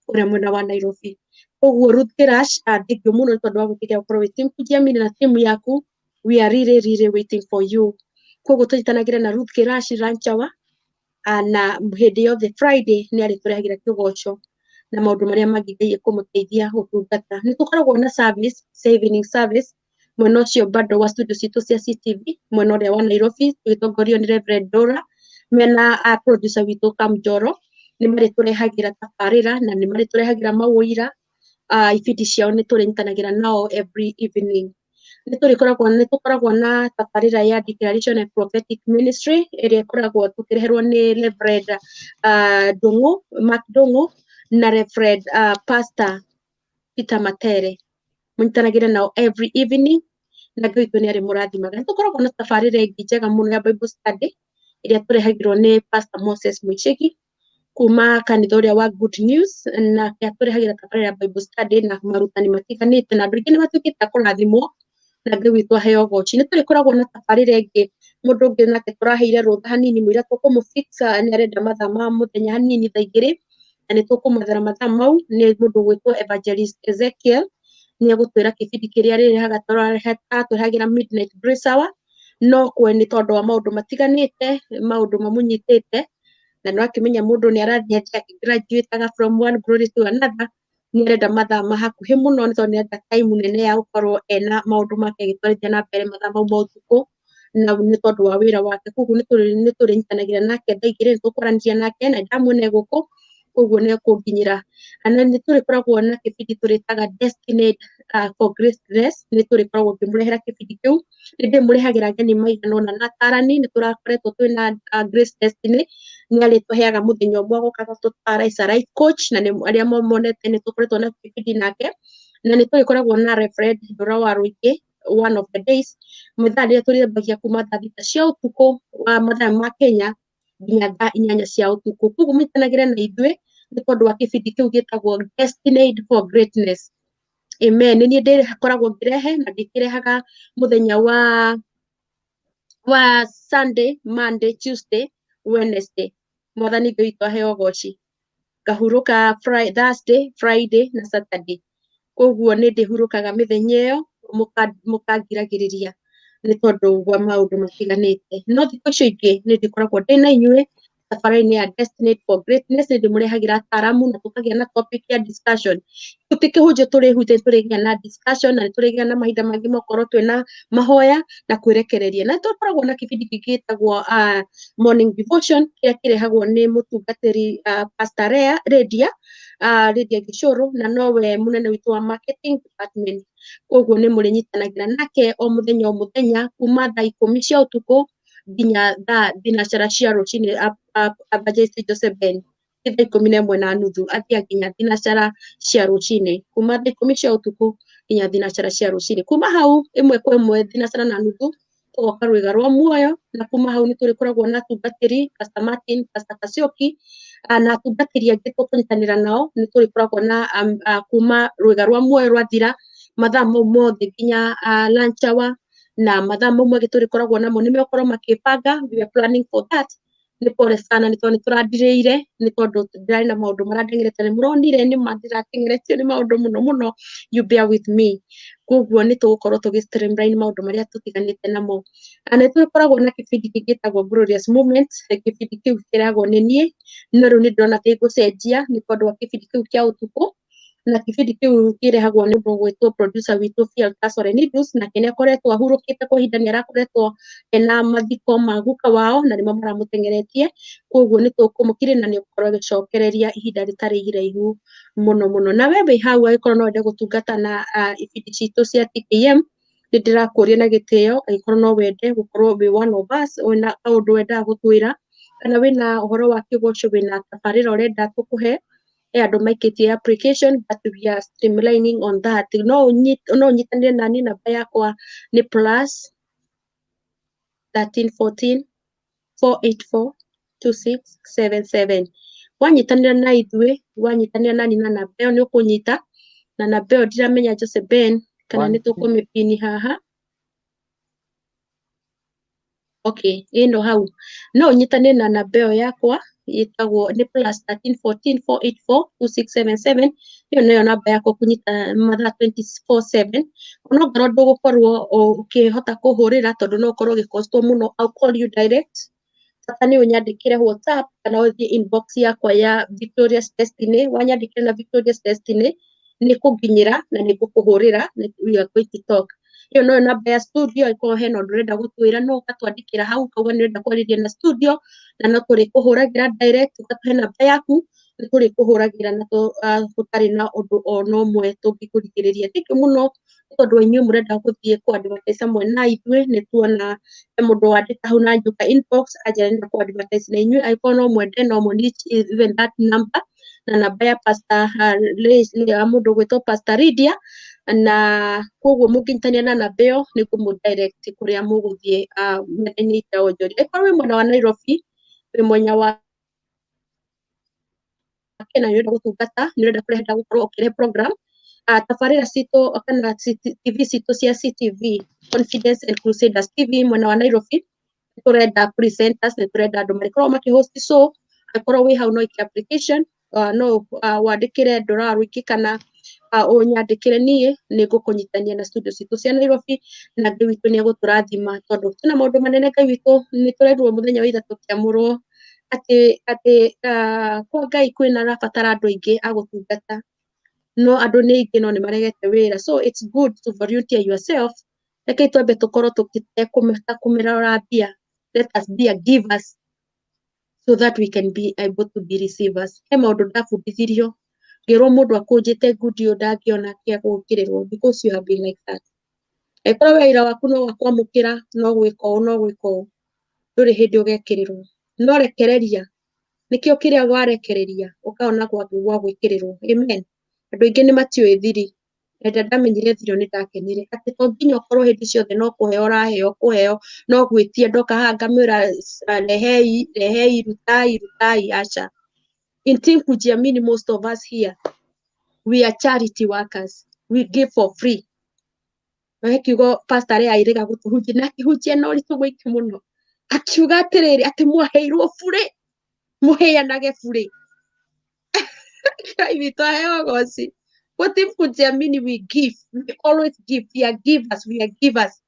kũrĩa mwena wa Nairobi. Koguo Ruth Kirash, thank you mũno nĩ tondũ wa gwĩtĩkĩra gũkorwo wĩ team Kujiamini na timu yaku. We are really really waiting for you. Koguo tũnyitanagĩre na Ruth Kirash lunch hour, na hĩndĩ yothe Friday nĩ arĩtũrehagĩra kĩgoco na maũndũ marĩa mangĩ Ngai ekũmũteithia gũtungata. Nĩ tũkoragwo na service cia evening service mwena ũcio bado wa studio citũ cia CTV mwena ũrĩa wa Nairobi, tũgĩtongorio nĩ Reverend Dora mena producer witũ Kamjoro. Nĩ marĩtũrehagĩra tabarĩra na nĩ marĩtũrehagĩra mawũira, ibindi ciao nĩ tũrĩnyitanagĩra nao every evening. Nĩ tũkoragwo na tabarĩra ya Declaration and Prophetic Ministry ĩrĩa ĩkoragwo tũkĩreherwo nĩ Reverend Ndung'u, Mark Ndung'u, na Reverend Pastor Peter Matere. Mũnyitanagĩre nao every evening na Ngai witũ nĩ arĩmũrathimaga. Nĩ tũkoragwo na tabarĩra ĩngĩ njega mũno ya Bible study ĩrĩa tũrehagĩrwo nĩ Pastor Moses Mũicegi kuma kanitha ũrĩa wa Good News, nake atũrehagĩra tabarĩra ya Bible study na marutani matiganĩte, na andũ aingĩ nĩ matuĩkĩte a kũrathimwo na Ngai witũ aheo ũgoci. Nĩ tũrĩkoragwo na tabarĩra ĩngĩ, mũndũ ũngĩ nake tũraheire rũtha hanini mũira tũkũmũ-fix, nĩ arenda mathaa ma mũthenya hanini thaa 2, na nĩ tũkũmwethera mathaa mau. Nĩ mũndũ ũgwĩtwo Evangelist Ezekiel, nĩ egũtwĩra kĩbindi kĩrĩa arĩrehaga, aratũrehagĩra Midnight Grace Hour, no kwe nĩ tondũ wa maũndũ matiganĩte, maũndũ mamũnyitĩte, na nĩ wakĩmenya mũndũ nĩ arathiĩ akĩ-graduate from one glory to another, nĩ arenda mathaa ma hakuhĩ mũno, nĩ tondũ nĩ arenda time nene ya gũkorwo ena maũndũ make agĩtwarithia na mbere mathaa mau ma ũtukũ, na nĩ tondũ wa wĩra wake. Koguo nĩ tũrĩnyitanagĩra nake thaa 2, nĩ tũkwaranĩria nake na ndamuona gũkũ, koguo nĩ ekũnginyĩra. Na nĩ tũrĩkoragwo na kĩbindi tũrĩtaga Destined for Greatness. Nĩ tũrĩkoragwo ngĩmũrehera kĩbindi kĩu, nĩ ndĩmũrehagĩra ageni maigana ũna na atarani. Nĩ tũrakoretwo twĩna Grace Destiny, nĩ arĩtũheaga mũthenya ũmwe agoka agatũtara, is a life coach, na nĩ arĩa monete nĩ tũkoretwo na kĩbindi nake. Na nĩ tũrĩkoragwo na Reverend Ndũra wa Rũingĩ one of the days, mathaa rĩrĩa tũrĩambagia kuma thaa 6 cia ũtukũ wa mathaa ma Kenya nginya thaa 8 cia ũtukũ. Koguo mũnyitanagĩre na ithuĩ nĩ tondũ wa kĩbindi kĩu gĩtagwo Destined for Greatness. Amen. Nĩ niĩ ndĩkoragwo ngĩrehe na ndĩkĩrehaga mũthenya wa Sunday, Monday, Tuesday, Wednesday. Mwathani Ngai witũ aheo ũgoci. Ngahurũka Thursday, Friday na Saturday. Koguo nĩ ndĩhurũkaga mĩthenya ĩyo, mũkangiragĩrĩria nĩ tondũ wa maũndũ matiganĩte, no thikũ icio ingĩ nĩ ndĩkoragwo ndĩ na inyuĩ tabarĩra-inĩ ya Destined for Greatness. Nĩ ndĩmũrehagĩra ataramu na tũkagĩa na topic ya discussion. Gũtirĩ kĩhunjio tũrĩhunjia, tũrĩgĩa na discussion na nĩ tũrĩgĩa na mahinda mangĩ makorwo twĩna mahoya na kwĩrekereria. Na tũkoragwo na kĩbindi kĩngĩ gĩtagwo morning devotion kĩrĩa kĩrehagwo nĩ mũtungatĩri Pastor Lea Lydia, Lydia Gĩcũrũ, na nowe mũnene witũ wa marketing department. Koguo nĩ mũrĩnyitanagĩra nake o mũthenya o mũthenya kuma thaa 10 cia ũtukũ nginya thaa thinacara cia rũcinĩ. Evangelist Joseph Ben thaa 11:30 athiaga nginya thinacara cia rũcinĩ, kuma thaa 10 cia ũtukũ nginya thinacara cia rũcinĩ. Kuma hau ĩmwe kwa ĩmwe thinacara na nuthu tũgoka Rwĩga rwa Muoyo, na kuma hau nĩ tũrĩkoragwo na atungatĩri Pastor Martin, Pastor Kasioki, na atungatĩri angĩ tũkũnyitanĩra nao. Nĩ tũrĩkoragwo na kuma Rwĩga rwa Muoyo rwathira mathaa mau mothe nginya lunch hour, na mathaa mau mangĩ tũrĩkoragwo namo nĩ megũkorwo makĩbanga. We are planning for that. Nĩ pole sana nĩ tondũ nĩ tũrandirĩire, nĩ tondũ ndĩrarĩ na maũndũ marandengerete, nĩ mũronire nĩ ma ndĩratengeretio nĩ maũndũ mũno mũno. You bear with me. Koguo nĩ tũgũkorwo tũgĩ streamline maũndũ marĩa tũtiganĩte namo. Na nĩ tũkoragwo na kĩbindi kĩngĩ gĩtagwo Glorious Moment. Kĩbindi kĩu kĩrehagwo nĩ niĩ, no rĩu nĩ ndĩrona gĩgũcenjia nĩ tondũ wa kĩbindi kĩu kĩa ũtukũ, na kĩbindi kĩu kĩrehagwo nĩ mũndũ ũgwĩtwo producer witũ Fieltas Olenidus, nake nĩ akoretwo ahurũkĩte kwa ihinda, nĩ arakoretwo ena mathiko ma guka wao na nĩmo maramũteng'eretie. Koguo nĩ tũkũmũkirĩria na nĩ egũkorwo agĩcokereria ihinda rĩtarĩ iraihu mũno mũno. Na we wĩ hau, angĩkorwo no wende gũtungata na ibindi citũ cia TKM, nĩ ndĩrakũria na gĩtĩo, angĩkorwo no wende gũkorwo wĩ one of us, wĩna kaũndũ wendaga gũtwĩra, kana wĩna ũhoro wa kĩgoco, wĩna tabarĩra ũrenda tũkũhe, he andũ maikĩtie application, but we are streamlining on that. No ũnyitanĩre nani, namba yakwa nĩ +13 14 484. 2677. Wanyitanĩra na ithuĩ, wanyitanĩra nani na namba ĩyo nĩ ũkũnyita, na namba ĩyo ndiramenya Jose Ben kana nĩ tũkũmĩpini haha. Okay, ĩno hau no ũnyitane na namba ĩyo yakwa ĩtagwo nĩ plus 13 14 484 2677. Ĩyo nĩyo namba yakwa kũnyita mathaa 24/7. Ona ongorwo ndũgũkorwo ũkĩhota kũhũrĩra tondũ no ũkorwo ũgĩkostwo mũno, I'll call you direct. Bata nĩ ũnyandĩkĩre WhatsApp kana ũthiĩ inbox yakwa ya Victorious Destiny. Wanyandĩkĩra na Victorious Destiny nĩ kũnginyĩra na nĩ ngũkũhũrĩra na we are going to talk. Ĩyo noyo namba ya studio. Angĩkorwo hena ũndũ ũrenda gũtwĩra, no ũgatwandĩkĩra hau ũkauga nĩ ũrenda kwarĩria na studio, na no tũrĩkũhũragĩra direct. Ũgatũhe namba yaku, nĩ tũrĩkũhũragĩra na gũtarĩ na ũndũ ona ũmwe tũngĩkũrigĩrĩria. Thank you mũno nĩ tondũ wa inyuĩ mũrenda gũthiĩ kũ advertise hamwe na ithuĩ. Nĩ tuona he mũndũ wandĩka hau na njoka inbox anjĩra nĩenda kũ advertise na inyuĩ. Angĩkorwo no mwende, no mũ reach even that number na namba ya Pastor ya mũndũ ũgwĩtwo Pastor Lydia, na koguo mũngĩnyitanĩra na namba ĩyo nĩ ngũmũ direct kũrĩa mũgũthiĩ metha-inĩ itũ ya wonjoria. Angĩkorwo wĩ mwena wa Nairobi, wĩ mwena wa Kenya, nĩ ũrenda gũtungata, nĩ ũrenda kũrenda gũkorwo ũkĩrehe program, tabarĩra citũ kana TV citũ cia CTV, Confidence and Crusaders TV, mwena wa Nairobi nĩ tũrenda presenters, nĩ tũrenda andũ marĩkoragwo makĩ-host show. Angĩkorwo wĩ hau no wĩke application, no wandĩkĩre Ndora Rũingĩ kana ũnyandĩkĩre niĩ, nĩ ngũkũnyitania na studio citũ cia Nairobi, na Ngai witũ nĩ egũtũrathima tondũ twĩna maũndũ manene. Ngai witũ nĩ tũrerirwo mũthenya wa ira tũkĩamũrwo atĩ kwa Ngai kwĩna arabatara andũ aingĩ a gũtungata, no andũ nĩ aingĩ no nĩ maregete wĩra. So it's good to volunteer yourself. Rekei twambe tũkorwo tũkĩte kũmĩrora mbia. Let us be a givers so that we can be able to be receivers. He maũndũ ndabundithirio ngĩrwo mũndũ akũnjĩte ngundi ndangĩona kĩa gwĩkĩrĩrwo because you have been like that. Angĩkorwo wĩra waku no wa kwamũkĩra, no gwĩka ũũ, no gwĩka ũũ, ndũrĩ hĩndĩ ũgekĩrĩrwo. No rekereria, nĩkĩo kĩrĩa warekereria ũkaona gwa gwĩkĩrĩrwo. Amen. Andũ aingĩ nĩ matiũĩ thiri. Hĩndĩ ĩrĩa ndamenyire thiri nĩ ndakenire atĩ to nginya ũkorwo hĩndĩ ciothe no kũheo ũraheo, kũheo no gwĩtia. Ndoka haha ngamwĩra rehei, rehei, rutai, rutai. Aca. In Team Kujiamini, most of us here, we are charity workers. We give for free. Na he kiugo pastor arĩa airĩga gũtũhunjia na akĩhunjia na ũritũ mũingĩ mũno, akiuga atĩrĩrĩ, atĩ mwaheirwo burĩ, mũheanage burĩ. Ngai witũ aheo goci. Kwa Team Kujiamini we give, we always give. We are givers, we are givers.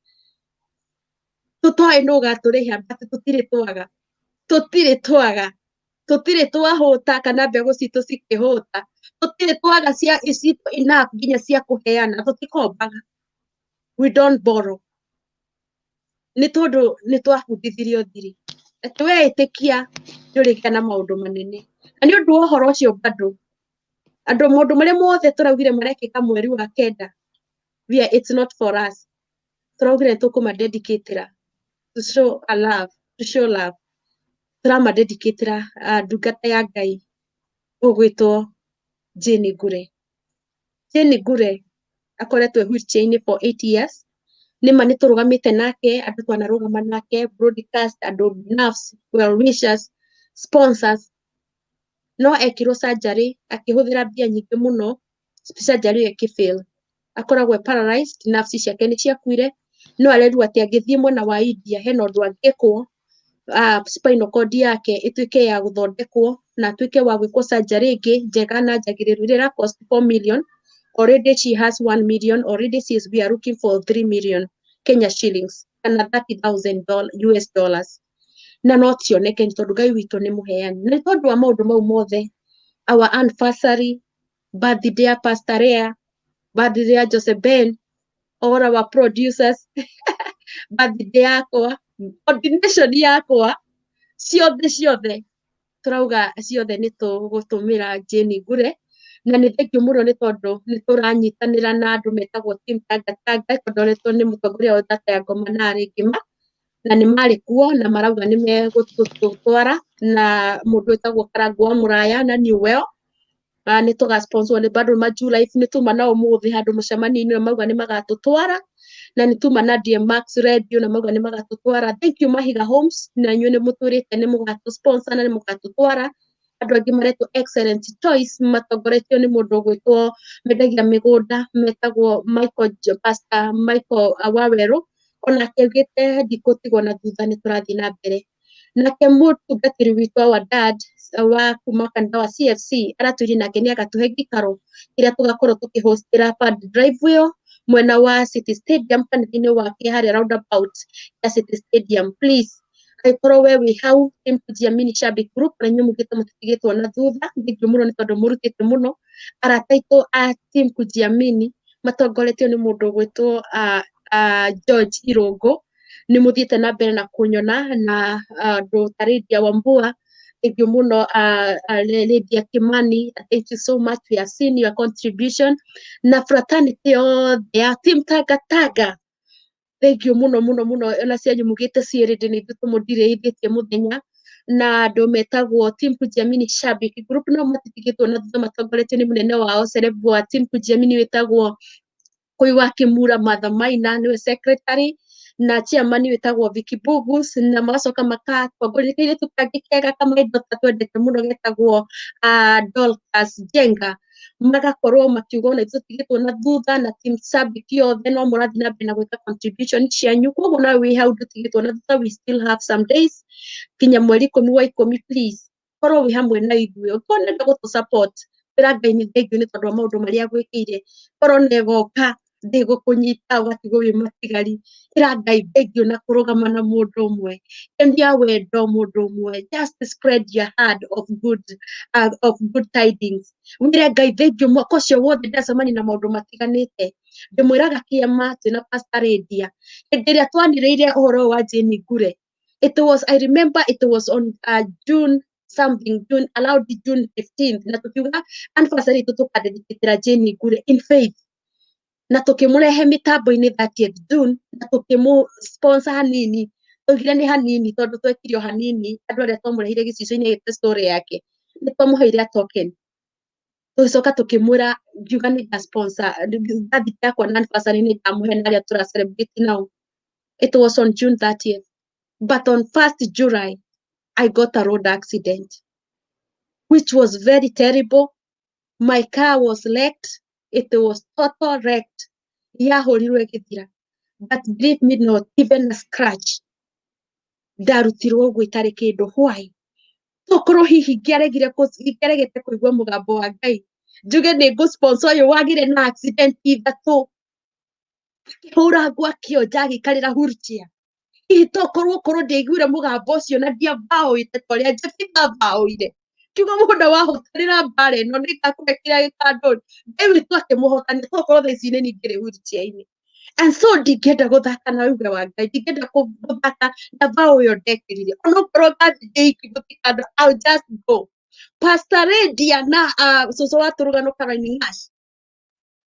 Tũtoĩ nũ ũgatũrĩha, but tũtirĩ twaga, tũtirĩ twaga, tũtirĩ twahũta kana mbegũ citũ cikĩhũta, tũtirĩ twaga cia citũ enough nginya cia kũheana. Tũtikombaga, we don't borrow, nĩ tondũ nĩ twabundithirio thiri atĩ weĩtĩkia ndũrĩgĩa na maũndũ manene. Na nĩ ũndũ wa ũhoro ũcio bado andũ maũndũ marĩa mothe tũraugire marekĩka mweri wa kenda, we are, it's not for us. Tũraugire tũkũma dedicatĩra to show a love, to show love. Tũrama dedicatĩra ndungata ya Ngai ũgwĩtwo Jane Ngure. Jane Ngure akoretwo e wheelchair-inĩ for 8 years. Nĩma nĩ tũrũgamĩte nake, andũ twanarũgama nake broadcast, andũ nerves, well wishers, sponsors, no ekirwo surgery akĩhũthĩra mbia nyingĩ mũno. Surgery ĩyo ĩkĩ-fail, akoragwo e paralyzed, nerves ciake nĩ ciakuire. No arerwo atĩ angĩthiĩ mwena wa India hena ũndũ angĩkwo, spinal cord yake ĩtuĩke ya gũthondekwo na atuĩke wa gwĩkwo surgery ĩngĩ njega na njagĩrĩru ĩrĩa ĩra cost 4 million. Already she has 1 million already. She is, we are looking for 3 million Kenya shillings kana 30,000 US dollars, na no cioneke nĩ tondũ Ngai witũ nĩ mũheani. Na nĩ tondũ wa maũndũ mau mothe, our anniversary, birthday ya Pastor Lea, birthday ya Joseph Ben, all our producers, birthday yakwa, ordination yakwa, ciothe ciothe tũrauga ciothe nĩ tũgũtũmĩra Jane Ngure. Na nĩ thank you mũno nĩ tondũ nĩ tũranyitanĩra na andũ metagwo Team Tanga Tanga, ĩtongoretio nĩ mũtongoria wa Tata ya Ngoma na Arĩ Ngĩma, na nĩ marĩ kuo na marauga nĩ megũtũtwara na mũndũ wĩtagwo Karangũ wa Mũraya na New Well. Nĩ tũga sponsor nĩ bado Majuu Life, nĩ tuma nao ũmũthĩ handũ mũcemanio-inĩ na mauga nĩ magatũtwara, na nĩ tuma na DM Max Radio na mauga nĩ magatũtwara. Thank you Mahiga Homes, na inyuĩ nĩ mũtwĩrĩte nĩ mũgatũ sponsor na nĩ mũgatũtwara. Andũ angĩ maretwo Excellent Choice, matongoretio nĩ mũndũ ũgwĩtwo mendagia mĩgũnda metagwo Michael, Pastor Michael Wawerũ, onake augĩte ndikũtigwo na thutha, nĩ tũrathiĩ na mbere. Nake mũtungatĩri witũ, our dad wa kuma kanitha wa CFC, aratwĩrire nake nĩ agatũhe gĩikaro kĩrĩa tũgakorwo tũkĩhostĩra fund drive ĩyo mwena wa City Stadium, kanitha-inĩ wake harĩa roundabout ya City Stadium. Please, angĩkorwo we wĩ hau, team Kujiamini Shabik Group, na inyuĩ mugĩte mũtitigĩtwo na thutha, thank you mũno nĩ tondũ mũrutĩte mũno. Arata aitũ a team Kujiamini matongoretio nĩ mũndũ ũgwĩtwo George Irũngũ, nĩ mũthiĩte na mbere na kũnyona na andũ ta Lydia Wambua, thank you mũno. Lydia Kimani, thank you so much, we have seen your contribution. Na fraternity yothe ya team Tanga Tanga, thank you mũno mũno mũno, ona cianyu mugĩte ciĩ ready, nĩ ithuĩ tũmũndirĩithĩtie mũthenya. Na andũ metagwo team Kujiamini Shabik Group no matitigĩtwo na thutha, matongoretio nĩ mũnene wao celeb wa team Kujiamini wĩtagwo Kũi wa Kimura Martha Maina, nĩwe secretary, na chairman wĩtagwo Vicky Bugus, na magacoka makatongoria kairĩtu kangĩ kega kamaindota twendete mũno getagwo Dorcas Njenga. Magakorwo makiuga ona ithuĩ tũtigĩtwo na thutha, na team Shabik yothe no mũrathiĩ na mbere na gwĩka contribution cianyu. Koguo nawe wĩ hau, ndũtigĩtwo na thutha. We still have some days kinya mweri 10 wa 10. Please korwo wĩ hamwe na ithuĩ. Ũngĩkorwo nĩenda gũtũ support, kwĩra Ngai nĩ thengiũ nĩ tondũ wa maũndũ marĩa agwĩkĩire. Korwo nĩ ĩgoka ndĩgũkũnyita ũgatigwo wĩ matigari, ĩra Ngai thengiũ na kũrũgama na mũndũ ũmwe, endia wendo mũndũ ũmwe, just spread your hand of good tidings, wĩre Ngai thengiũ. Mwaka ũcio wothe ndacemania na maũndũ matiganĩte, ndĩmwĩraga kĩama twĩna Pastor Lydia hĩndĩ ĩrĩa twanĩrĩire ũhoro ũyũ wa Jane Ngure. It was, I remember it was on June something, June, around June 15th, na tukiuga anniversary itũ tũkadedicatĩra Jane Ngure in faith, na tũkĩmũrehe mĩtambo-inĩ 30th June, na tũkĩmũ sponsor hanini. Twaugire nĩ hanini tondũ twekire o hanini. Andũ arĩa twamũrehire gĩcicio-inĩ gĩte story yake, nĩ twamũheire a token, tũgĩcoka tũkĩmwĩra, ngiuga nĩ nga sponsor birthday yakwa na anniversary, nĩ ndamũhe na arĩa tũra celebrate nao. It was on June 30th, but on 1st July I got a road accident which was very terrible. My car was wrecked, it was total wrecked, yahũrirwo ĩgĩthira, but believe me, not even a scratch, ndarutirwo ũguo itarĩ kĩndũ. Why? Tokorwo hihi ingĩaregire ingĩaregete kũigua mũgambo wa Ngai, njuge nĩ ngũ sponsor ũyũ wagire na accident ithatũ, akĩhũra ngũ, akĩonja, agĩikarĩra wheelchair. Hihi tokorwo korwo ndiaiguire mũgambo ũcio na ndiambaũĩte ta ũrĩa Jefitha ambaũire, kiuga mũndũ wahotanĩra mbara ĩno, nĩ ngakũhe kĩrĩa gĩkandũri. Ngai witũ akĩmũhotania, tokorwo thaa ici nĩ niĩ ingĩrĩ wheelchair-inĩ. And so ndingĩenda gũthaka na uge wa Ngai, ndingĩenda gũthaka na mbaũ ĩyo ndekĩrire. Onokorwo ngathiĩ ndĩ gũtikandũ, I'll just go. Pastor Lydia na cũcũ wa Tũrũgano Caroline Ngash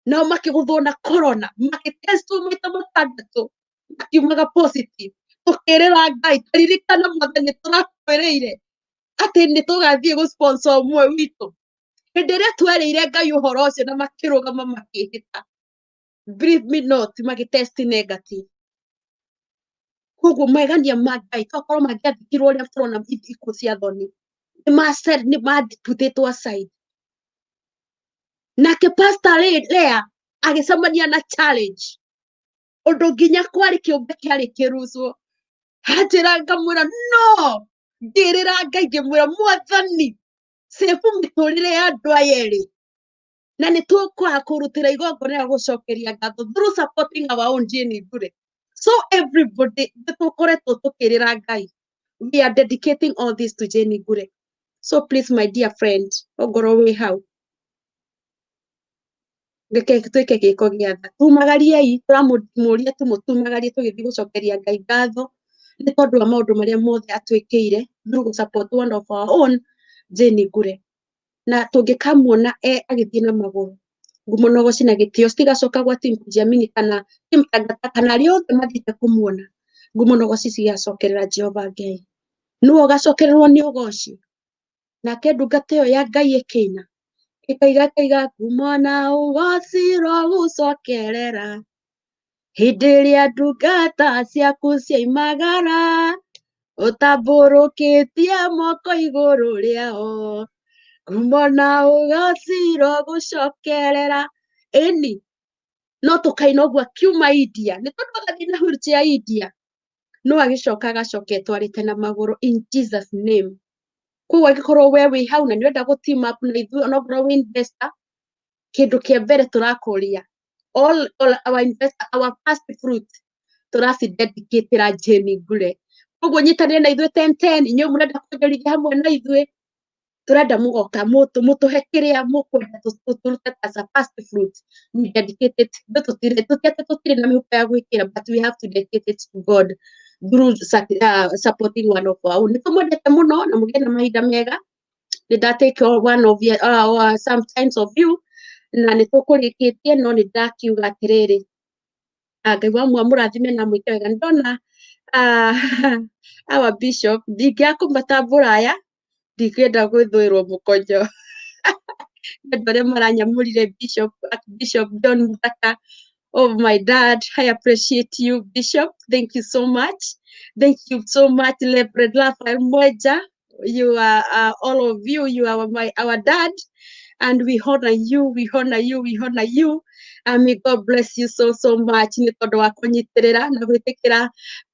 nao makĩgũthwo na corona, magĩtestwo maita matandatũ, makiumaga positive. Tũkĩrĩra Ngai, taririkana Mwathani, tũrakwĩrĩire atĩ nĩ tũgathiĩ gũ sponsor ũmwe witũ. Hĩndĩ ĩrĩa twerĩire Ngai ũhoro ũcio na makĩrũgama makĩhĩta, believe me not, magĩtest negative. Koguo magegania ma Ngai, tokorwo mangĩathikirwo ũrĩa tũrona ikuũ cia thoni, nĩ maputĩtwo aside. Nake Pastor Lea agĩcemania na challenge ũndũ nginya kwarĩ kĩũmbe kĩarĩ kĩrucwo. Anjĩra, ngamwĩra no, ngĩrĩra Ngai, ngĩmwĩra, Mwathani, save mĩtũrĩre ya andũ aya erĩ, na nĩ tũkwaga kũrutĩra igongona rĩa gũcokeria ngatho through supporting our own Jane Ngure. So everybody, nĩ tũkoretwo tũkĩrĩra Ngai, we are dedicating all this to Jane Ngure. So please, my dear friend, ongorwo wĩ hau, reke twĩke gĩko gĩa tha, tumagariei, tũramũria tũmũtumagarie tũgĩthiĩ gũcokeria Ngai ngatho nĩ tondũ wa maũndũ marĩa mothe atwĩkĩire through gũ support one of our own Jane Ngure. Na tũngĩkamuona e agĩthiĩ na magũrũ, ngumo na ũgoci na gĩtĩo citigacoka gwa team Kujiamini kana team Tangata kana arĩa othe mathiĩte kũmuona. Ngumo na ũgoci cigacokerera Jehova Ngai, nĩwe ũgacokererwo nĩ ũgoci. Nake ndungata ĩyo ya Ngai ĩkĩina Ĩkaiga kaiga ngumo na ũgoci rogũcokerera hĩndĩ ĩrĩa ndungata ciaku ciaimagara ũtambũrũkĩtie moko igũrũ rĩao ngumo na ũgoci rogũcokerera. Ĩni no tũkaina ũguo akiuma India, nĩ tondũ agathiĩ na wheelchair India, no agĩcoka agacoka etwarĩte na magũrũ in Jesus name. Koguo angĩkorwo we wĩ hau na nĩ ũrenda gũ team up na ithuĩ, onokorwo wĩ investor, kĩndũ kĩa mbere tũrakũria all our investor, our first fruit tũraci dedicatĩra Jane Ngure. Koguo nyitanĩre na ithuĩ 10 10, inyuĩ mũrenda kwonjorithia hamwe na ithuĩ, tũrenda mũgoka mũtũhe kĩrĩa mũkwenda tũrute as a first fruit. We dedicate it. Tũtirĩ tũtirĩ na mĩhuko ya gwĩkĩra, but we have to dedicate it to God through supporting one of our own. Nĩ tũmwendete mũno na mũgĩe na mahinda mega. Nĩ ndatake one of you, sometimes of you, na nĩ tũkũrĩkĩtie, no nĩ ndakiuga atĩrĩrĩ, Ngai wa mũrathime na mwĩke wega. Nĩ ndona our bishop, ndingĩaga kũmatambũra aya, ndingĩenda gwĩthũĩrwo mũkonyo nĩ andũ arĩa maranyamũrire Bishop, Bishop John Muthaka. Oh my dad, I appreciate you, Bishop. Thank you so much. Thank you so much, Reverend Raphael Mweja. You are all of you, you are our dad, and we honor you, we honor you, we honor you. And may God bless you so, so much. Nĩ tondũ wa kũnyitĩrĩra na gwĩtĩkĩra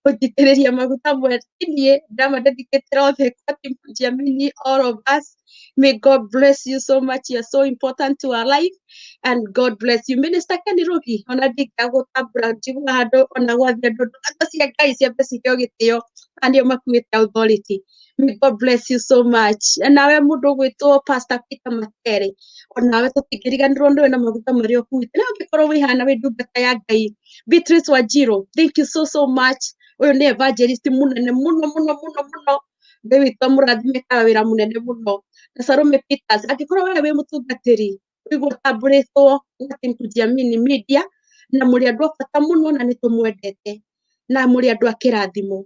kũnjitĩrĩria maguta mwe niĩ ndamadedicatĩra othe kwa team Kujiamini, all of us. May God bless you so much. You are so important to our life, and God bless you. Minister Kenny Rugi, ona ndingĩaga gũtambũra njigua handũ ona gwathiĩ andũ ndungata cia Ngai ciambe ciheo gĩtĩo, na nĩo makuĩte authority. May God bless you so much. Nawe mũndũ ũgwĩtwo Pastor Peter Matere, onawe tũtingĩriganĩrwo nĩwe na maguta marĩa ũkuĩte. Na ũngĩkorwo wĩ haha na wĩ ndungata ya Ngai, Beatrice Wanjiru, thank you so so much. Ũyũ nĩ evangelist mũnene mũno mũno mũno mũno. Ngai witũ amũrathime kaga wĩra mũnene mũno. Na Salome Peters, angĩkorwo we wĩ mũtungatĩri, ũigua ũtambũrĩtwo na team Kujiamini Media, na mũrĩ andũ a bata mũno na nĩ tũmwendete, na mũrĩ andũ a kĩrathimo,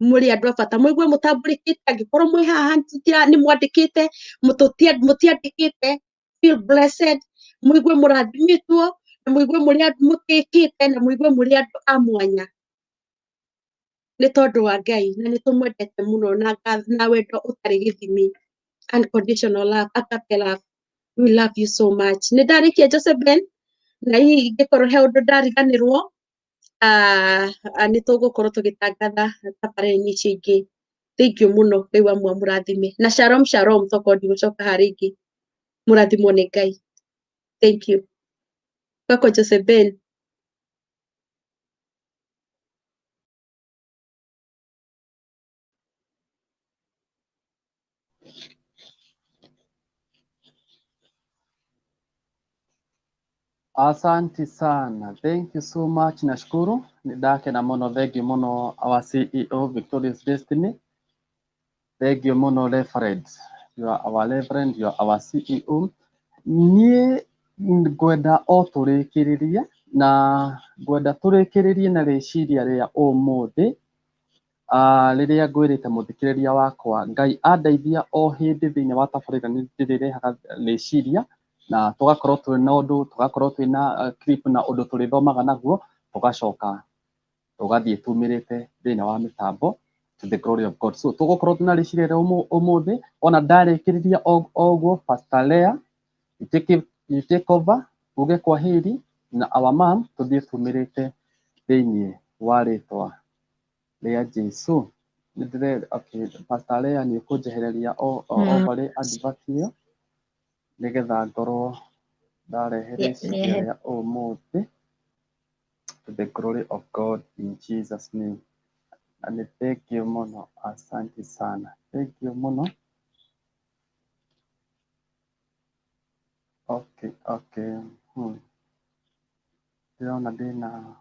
mũrĩ andũ a bata, mũigue mũtambũrĩkĩte. Angĩkorwo mwĩ haha nĩ mwandĩkĩte, mũtiandĩkĩte, feel blessed, mũigue mũrathimĩtwo, na mũigue mũrĩ andũ mũtĩkĩte, na mũigue mũrĩ andũ a mwanya nĩ tondũ wa Ngai, na nĩ tũmwendete mũno na wendo ũtarĩ gĩthimi, unconditional love, agape love. We love you so much. Nĩ ndarĩkia, Joseph Ben, na hihi ingĩkorwo he ũndũ ndariganĩrwo, nĩ tũgũkorwo tũgĩtangatha tabarĩra-inĩ icio ingĩ. Thank you mũno, Ngai wa mũrathime, na shalom shalom. Tokorwo ndigũcoka haha rĩngĩ, mũrathimwo nĩ Ngai. Thank you. Kwako Joseph Ben. Asante sana. Thank you so much. Nashukuru. Nĩndakena mũno. Thank you mũno our CEO Victorious Destiny. Thank you mũno Reverend. You are our Reverend, you are our CEO. Niĩ ngwenda o tũrĩkĩrĩrie, na ngwenda tũrĩkĩrĩrie na rĩciria rĩa ũmũthĩ, rĩrĩa ngwĩrĩte mũthikĩrĩria wakwa Ngai andeithia o hĩndĩ thĩinĩ wa tabarĩra nĩ ndĩrĩrehaga rĩciria, na tũgakorwo twĩna ũndũ, tũgakorwo twĩna clip na ũndũ tũrĩthomaga naguo, tũgacoka tũgathiĩ tumĩrĩte thĩinĩ wa mĩtambo to the glory of God. So tũgũkorwo twĩna rĩciria rĩa ũmũthĩ, ona ndarĩkĩrĩria o ũguo, Pastor Lea, you take over, uge kwaheri na our mom, tũthiĩ tumĩrĩte thĩinĩ wa rĩtwa rĩa Jesu. Okay, Pastor Lea nĩ ũkũnjehereria overlay advert ĩyo nĩgetha ngorwo ndarehe rĩciria rĩa ũmũthĩ to the glory of God in Jesus name. Na nĩ thank you mũno, asante sana, thank you mũno. Okay, okay. Ndĩrona ndĩna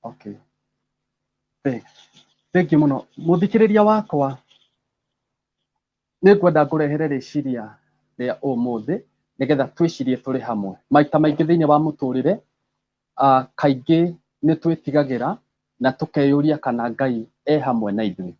Okay. Thank you mũno mũthikĩrĩria wakwa. Nĩ ngwenda ngũrehere rĩciria rĩa ũmũthĩ nĩgetha twĩcirie tũrĩ hamwe. Maita maingĩ thĩinĩ wa mũtũrĩre, kaingĩ nĩ twĩtigagĩra na tũkeyũria kana Ngai e hamwe na ithuĩ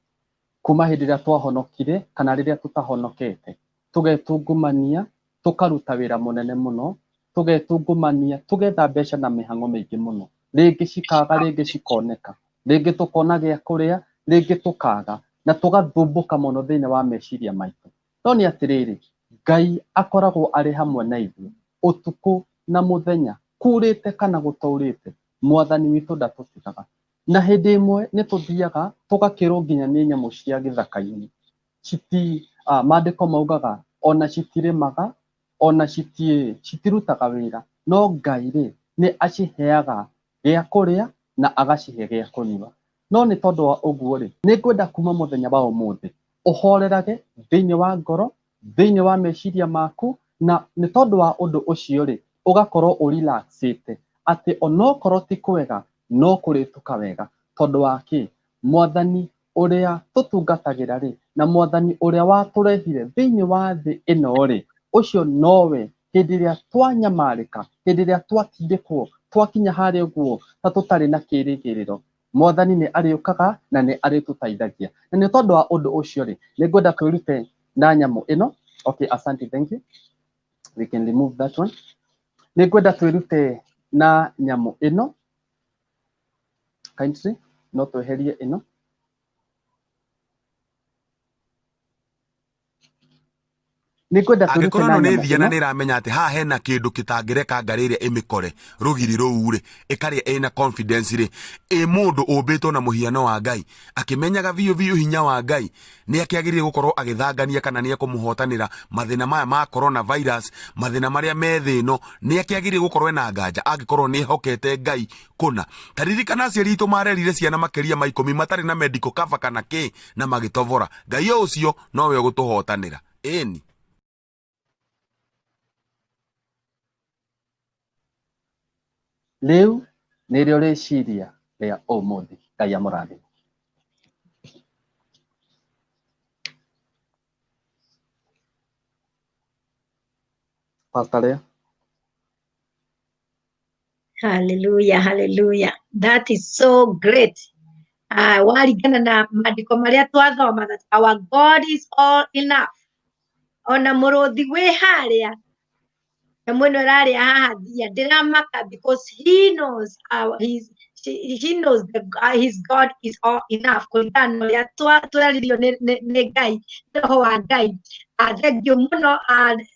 kuma hĩndĩ ĩrĩa twahonokire kana rĩrĩa tũtahonokete. Tũgetungumania, tũkaruta wĩra mũnene mũno, tũgetungumania, tũgetha mbeca na mĩhang'o mĩingĩ mũno. Rĩngĩ cikaga, rĩngĩ cikoneka. Rĩngĩ tũkona gĩa kũrĩa, rĩngĩ tũkaga. Na tũgathumbũka mũno thĩinĩ wa meciria maitũ. No nĩ atĩrĩrĩ, Ngai akoragwo arĩ hamwe na ithuĩ, ũtukũ na mũthenya, kurĩte kana gũtaurĩte, mwathani witũ ndatũtigaga. Na hĩndĩ ĩmwe nĩ tũthiaga tũgakĩrwo nginya nĩ nyamũ cia gĩthaka-inĩ. Citi, maandĩko maugaga ona citirĩmaga, ona citirutaga wĩra, no Ngai rĩ, nĩ aciheaga gĩa kũrĩa na agacihe gĩa kũnyua. No nĩ tondũ wa ũguo rĩ, nĩ ngwenda kuma mũthenya wa ũmũthĩ ũhorerage thĩinĩ wa ngoro, thĩinĩ wa meciria maku, na nĩ tondũ wa ũndũ ũcio rĩ, ũgakorwo ũrelaxĩte atĩ onokorwo ti kwega no kũrĩtuka wega. Tondũ wa kĩ? Mwathani ũrĩa tũtungatagĩra rĩ, na mwathani ũrĩa watũrehire thĩinĩ wa thĩ ĩno rĩ, ũcio nowe hĩndĩ ĩrĩa twanyamarĩka, hĩndĩ ĩrĩa twatindĩkwo, twakinya harĩa ũguo ta tũtarĩ na kĩĩrĩgĩrĩro, mwathani nĩ arĩũkaga na nĩ arĩtũteithagia. Na nĩ tondũ wa ũndũ ũcio rĩ, nĩ ngwenda twĩrute na nyamũ ĩno. Okay, asante, thank you. We can remove that one. Nĩ ngwenda twĩrute na nyamũ ĩno. Kindly, no tweherie ĩno. Nĩ ngwenda twĩrute Angĩkorwo na ĩno nĩ nyamũ thia na ĩno. nĩ ĩramenya atĩ haha hena kĩndũ kĩtangĩreka ngarĩ ĩrĩa ĩmĩkore rũgiri rũu rĩ, ĩkarĩa ĩna confidence rĩ, ĩ mũndũ ũmbĩtwo na mũhiano wa Ngai akĩmenyaga biũ biũ hinya wa Ngai, nĩ akĩagĩrĩire gũkorwo agĩthangania kana nĩ ekũmũhotanĩra mathĩna maya ma corona virus, mathĩna marĩa me thĩ ĩno, nĩ akĩagĩrĩire gũkorwo ena nganja angĩkorwo nĩ ehokete Ngai kũna. Ta ririkana aciari aitũ marerire ciana makĩria ma 10 matarĩ na medical cover kana kĩ na magĩtobora. Ngai o ũcio nowe ũgũtũhotanĩra. Ĩni. Rĩu nĩrĩo rĩciria rĩa ũmũthĩ. Ngai amũrathime. Pastor Leah. Hallelujah, hallelujah. That is so great. Waringana na maandĩko marĩa twathoma that our God is all enough. Ona mũrũthi wĩ harĩa nyamũ ĩno ĩrarĩa haha thia ndĩramaka because he knows our, his, she, he knows the, his God is all enough. Kũringana na ũrĩa twaririo nĩ Ngai, nĩ roho wa Ngai. Thengiũ mũno,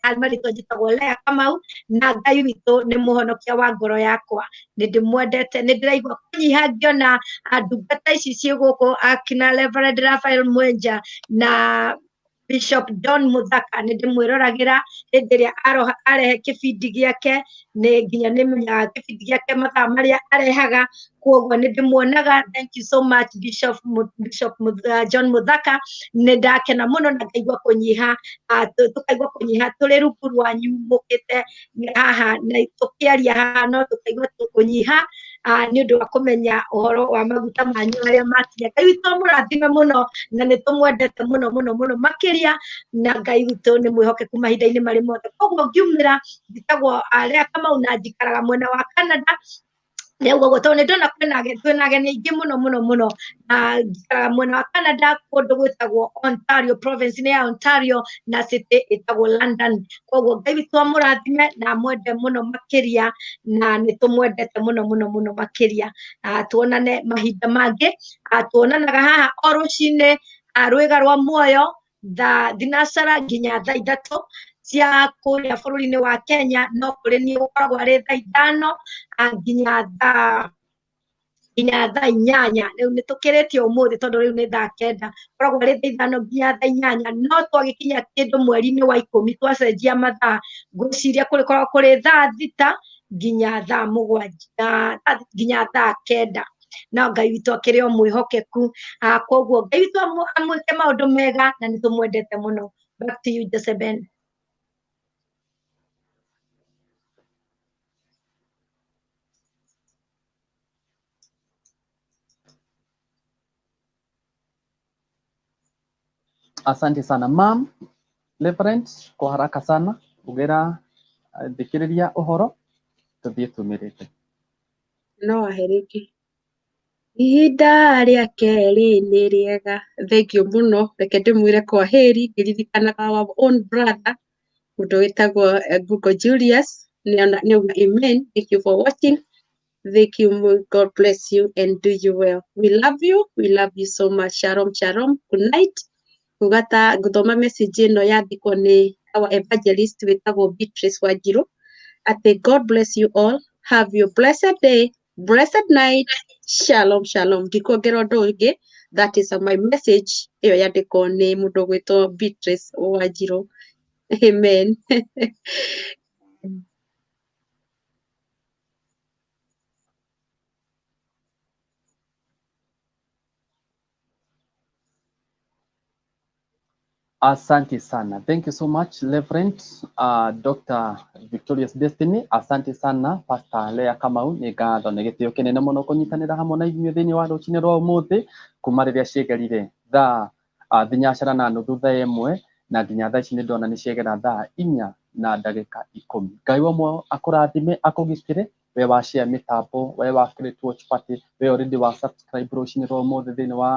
marĩtwa njĩtagwo Leah Kamau, na Ngai witũ nĩ mũhonokia wa ngoro yakwa. Nĩ ndĩmwendete, nĩ ndĩraigua kũnyiha ngĩona, ndungata ici ciĩ gũkũ, akina Reverend Raphael Mwenja na Bishop John Muthaka, nĩ ndĩmwĩroragĩra hĩndĩ ĩrĩa arehe kĩbindi gĩake, nĩ nginya nĩ menyaga kĩbindi gĩake mathaa marĩa arehaga, koguo nĩ ndĩmuonaga. Thank you so much Bishop John Muthaka, nĩ ndakena mũno na ngaigua kũnyiha, tũkaigua kũnyiha tũrĩ rungu rwanyu mũkĩte haha na tũkĩaria haha, no tũkaigua kũnyiha, nĩ ũndũ wa kũmenya ũhoro wa maguta manyu marĩa makinya. Ngai witũ amũrathime mũno na nĩ tũmwendete mũno mũno mũno makĩria, na Ngai witũ nĩ mwĩhokeku mahinda-inĩ marĩ mothe. Koguo ngiumĩra njĩtagwo Leah Kamau na njikaraga mwena wa Canada. Nĩ ũguo tondũ nĩ ndona kwĩna ageni aingĩ mũno mũno mũno, na njikaraga mwena wa Canada kũndũ gwĩtagwo Ontario, province-inĩ ya Ontario na city ĩtagwo London. Koguo Ngai witũ amũrathime na amwende mũno makĩria, na nĩ tũmwendete mũno mũno mũno makĩria. Tuonane mahinda mangĩ, tuonanaga haha o rũcinĩ, rwĩga rwa muoyo thaa thinacara nginya thaa ithatũ cia kũrĩa bũrũri-inĩ wa Kenya, no kũrĩ niĩ gũkoragwo arĩ thaa ithano, nginya thaa inyanya. Rĩu nĩ tũkĩrĩtie ũmũthĩ tondũ rĩu nĩ thaa kenda, gũkoragwo arĩ thaa ithano nginya thaa inyanya. No twagĩkinya kĩndũ mweri-inĩ wa 10 twacenjia mathaa, ngwĩciria kũrĩkoragwo kũrĩ thaa thita nginya thaa mũgwanja, nginya thaa kenda. Na Ngai witũ akĩrĩ o mwĩhokeku. Koguo Ngai witũ amwĩke maũndũ mega na nĩ tũmwendete mũno. Back to you, Joseben. Asante sana ma'am. Reverend, kwa haraka sana ugera thikiriria uhoro tuthie tumirite. No ahe rĩngĩ. Ihinda rĩa kerĩ nĩ rĩega. Thank you mũno, reke ndĩmwĩre kwa heri ngĩririkanaga our own brother mũndũ wĩtagwo Google Julius nĩauga amen. Thank you for watching. Thank you. God bless you and do you well. We love you. We love you so much. Shalom, shalom. Good night. Nguga ta ngũthoma message ĩno yandĩkwo nĩ our evangelist wĩtagwo Beatrice Wanjiru atĩ God bless you all. Have your blessed day, blessed night. Shalom, shalom. Ndikuongerera ũndũ ũngĩ. That is my message. Ĩyo yandĩkwo nĩ mũndũ ũgwĩtwo Beatrice Wanjiru. Amen. Asante sana. Thank you so much, Reverend Dr. Victorious Destiny. Asante sana, Pastor Lea Kamau. Nĩ ngatho nĩ gĩtĩo kĩnene mũno kũnyitanĩra hamwe na inyuĩ thĩinĩ wa rũcinĩ rwa ũmũthĩ kuma rĩrĩa ciĩgerire thaa thinyacara na nuthu thaa ĩmwe na nginya thaa ici nĩ ndona nĩ ciegera thaa inya na ndagĩka ikũmi. Ngai wa muoyo akũrathime akũgitĩre we wa share mĩtambo, we wa create watch party, we already wa subscribe rũcinĩ rwa ũmũthĩ thĩinĩ wa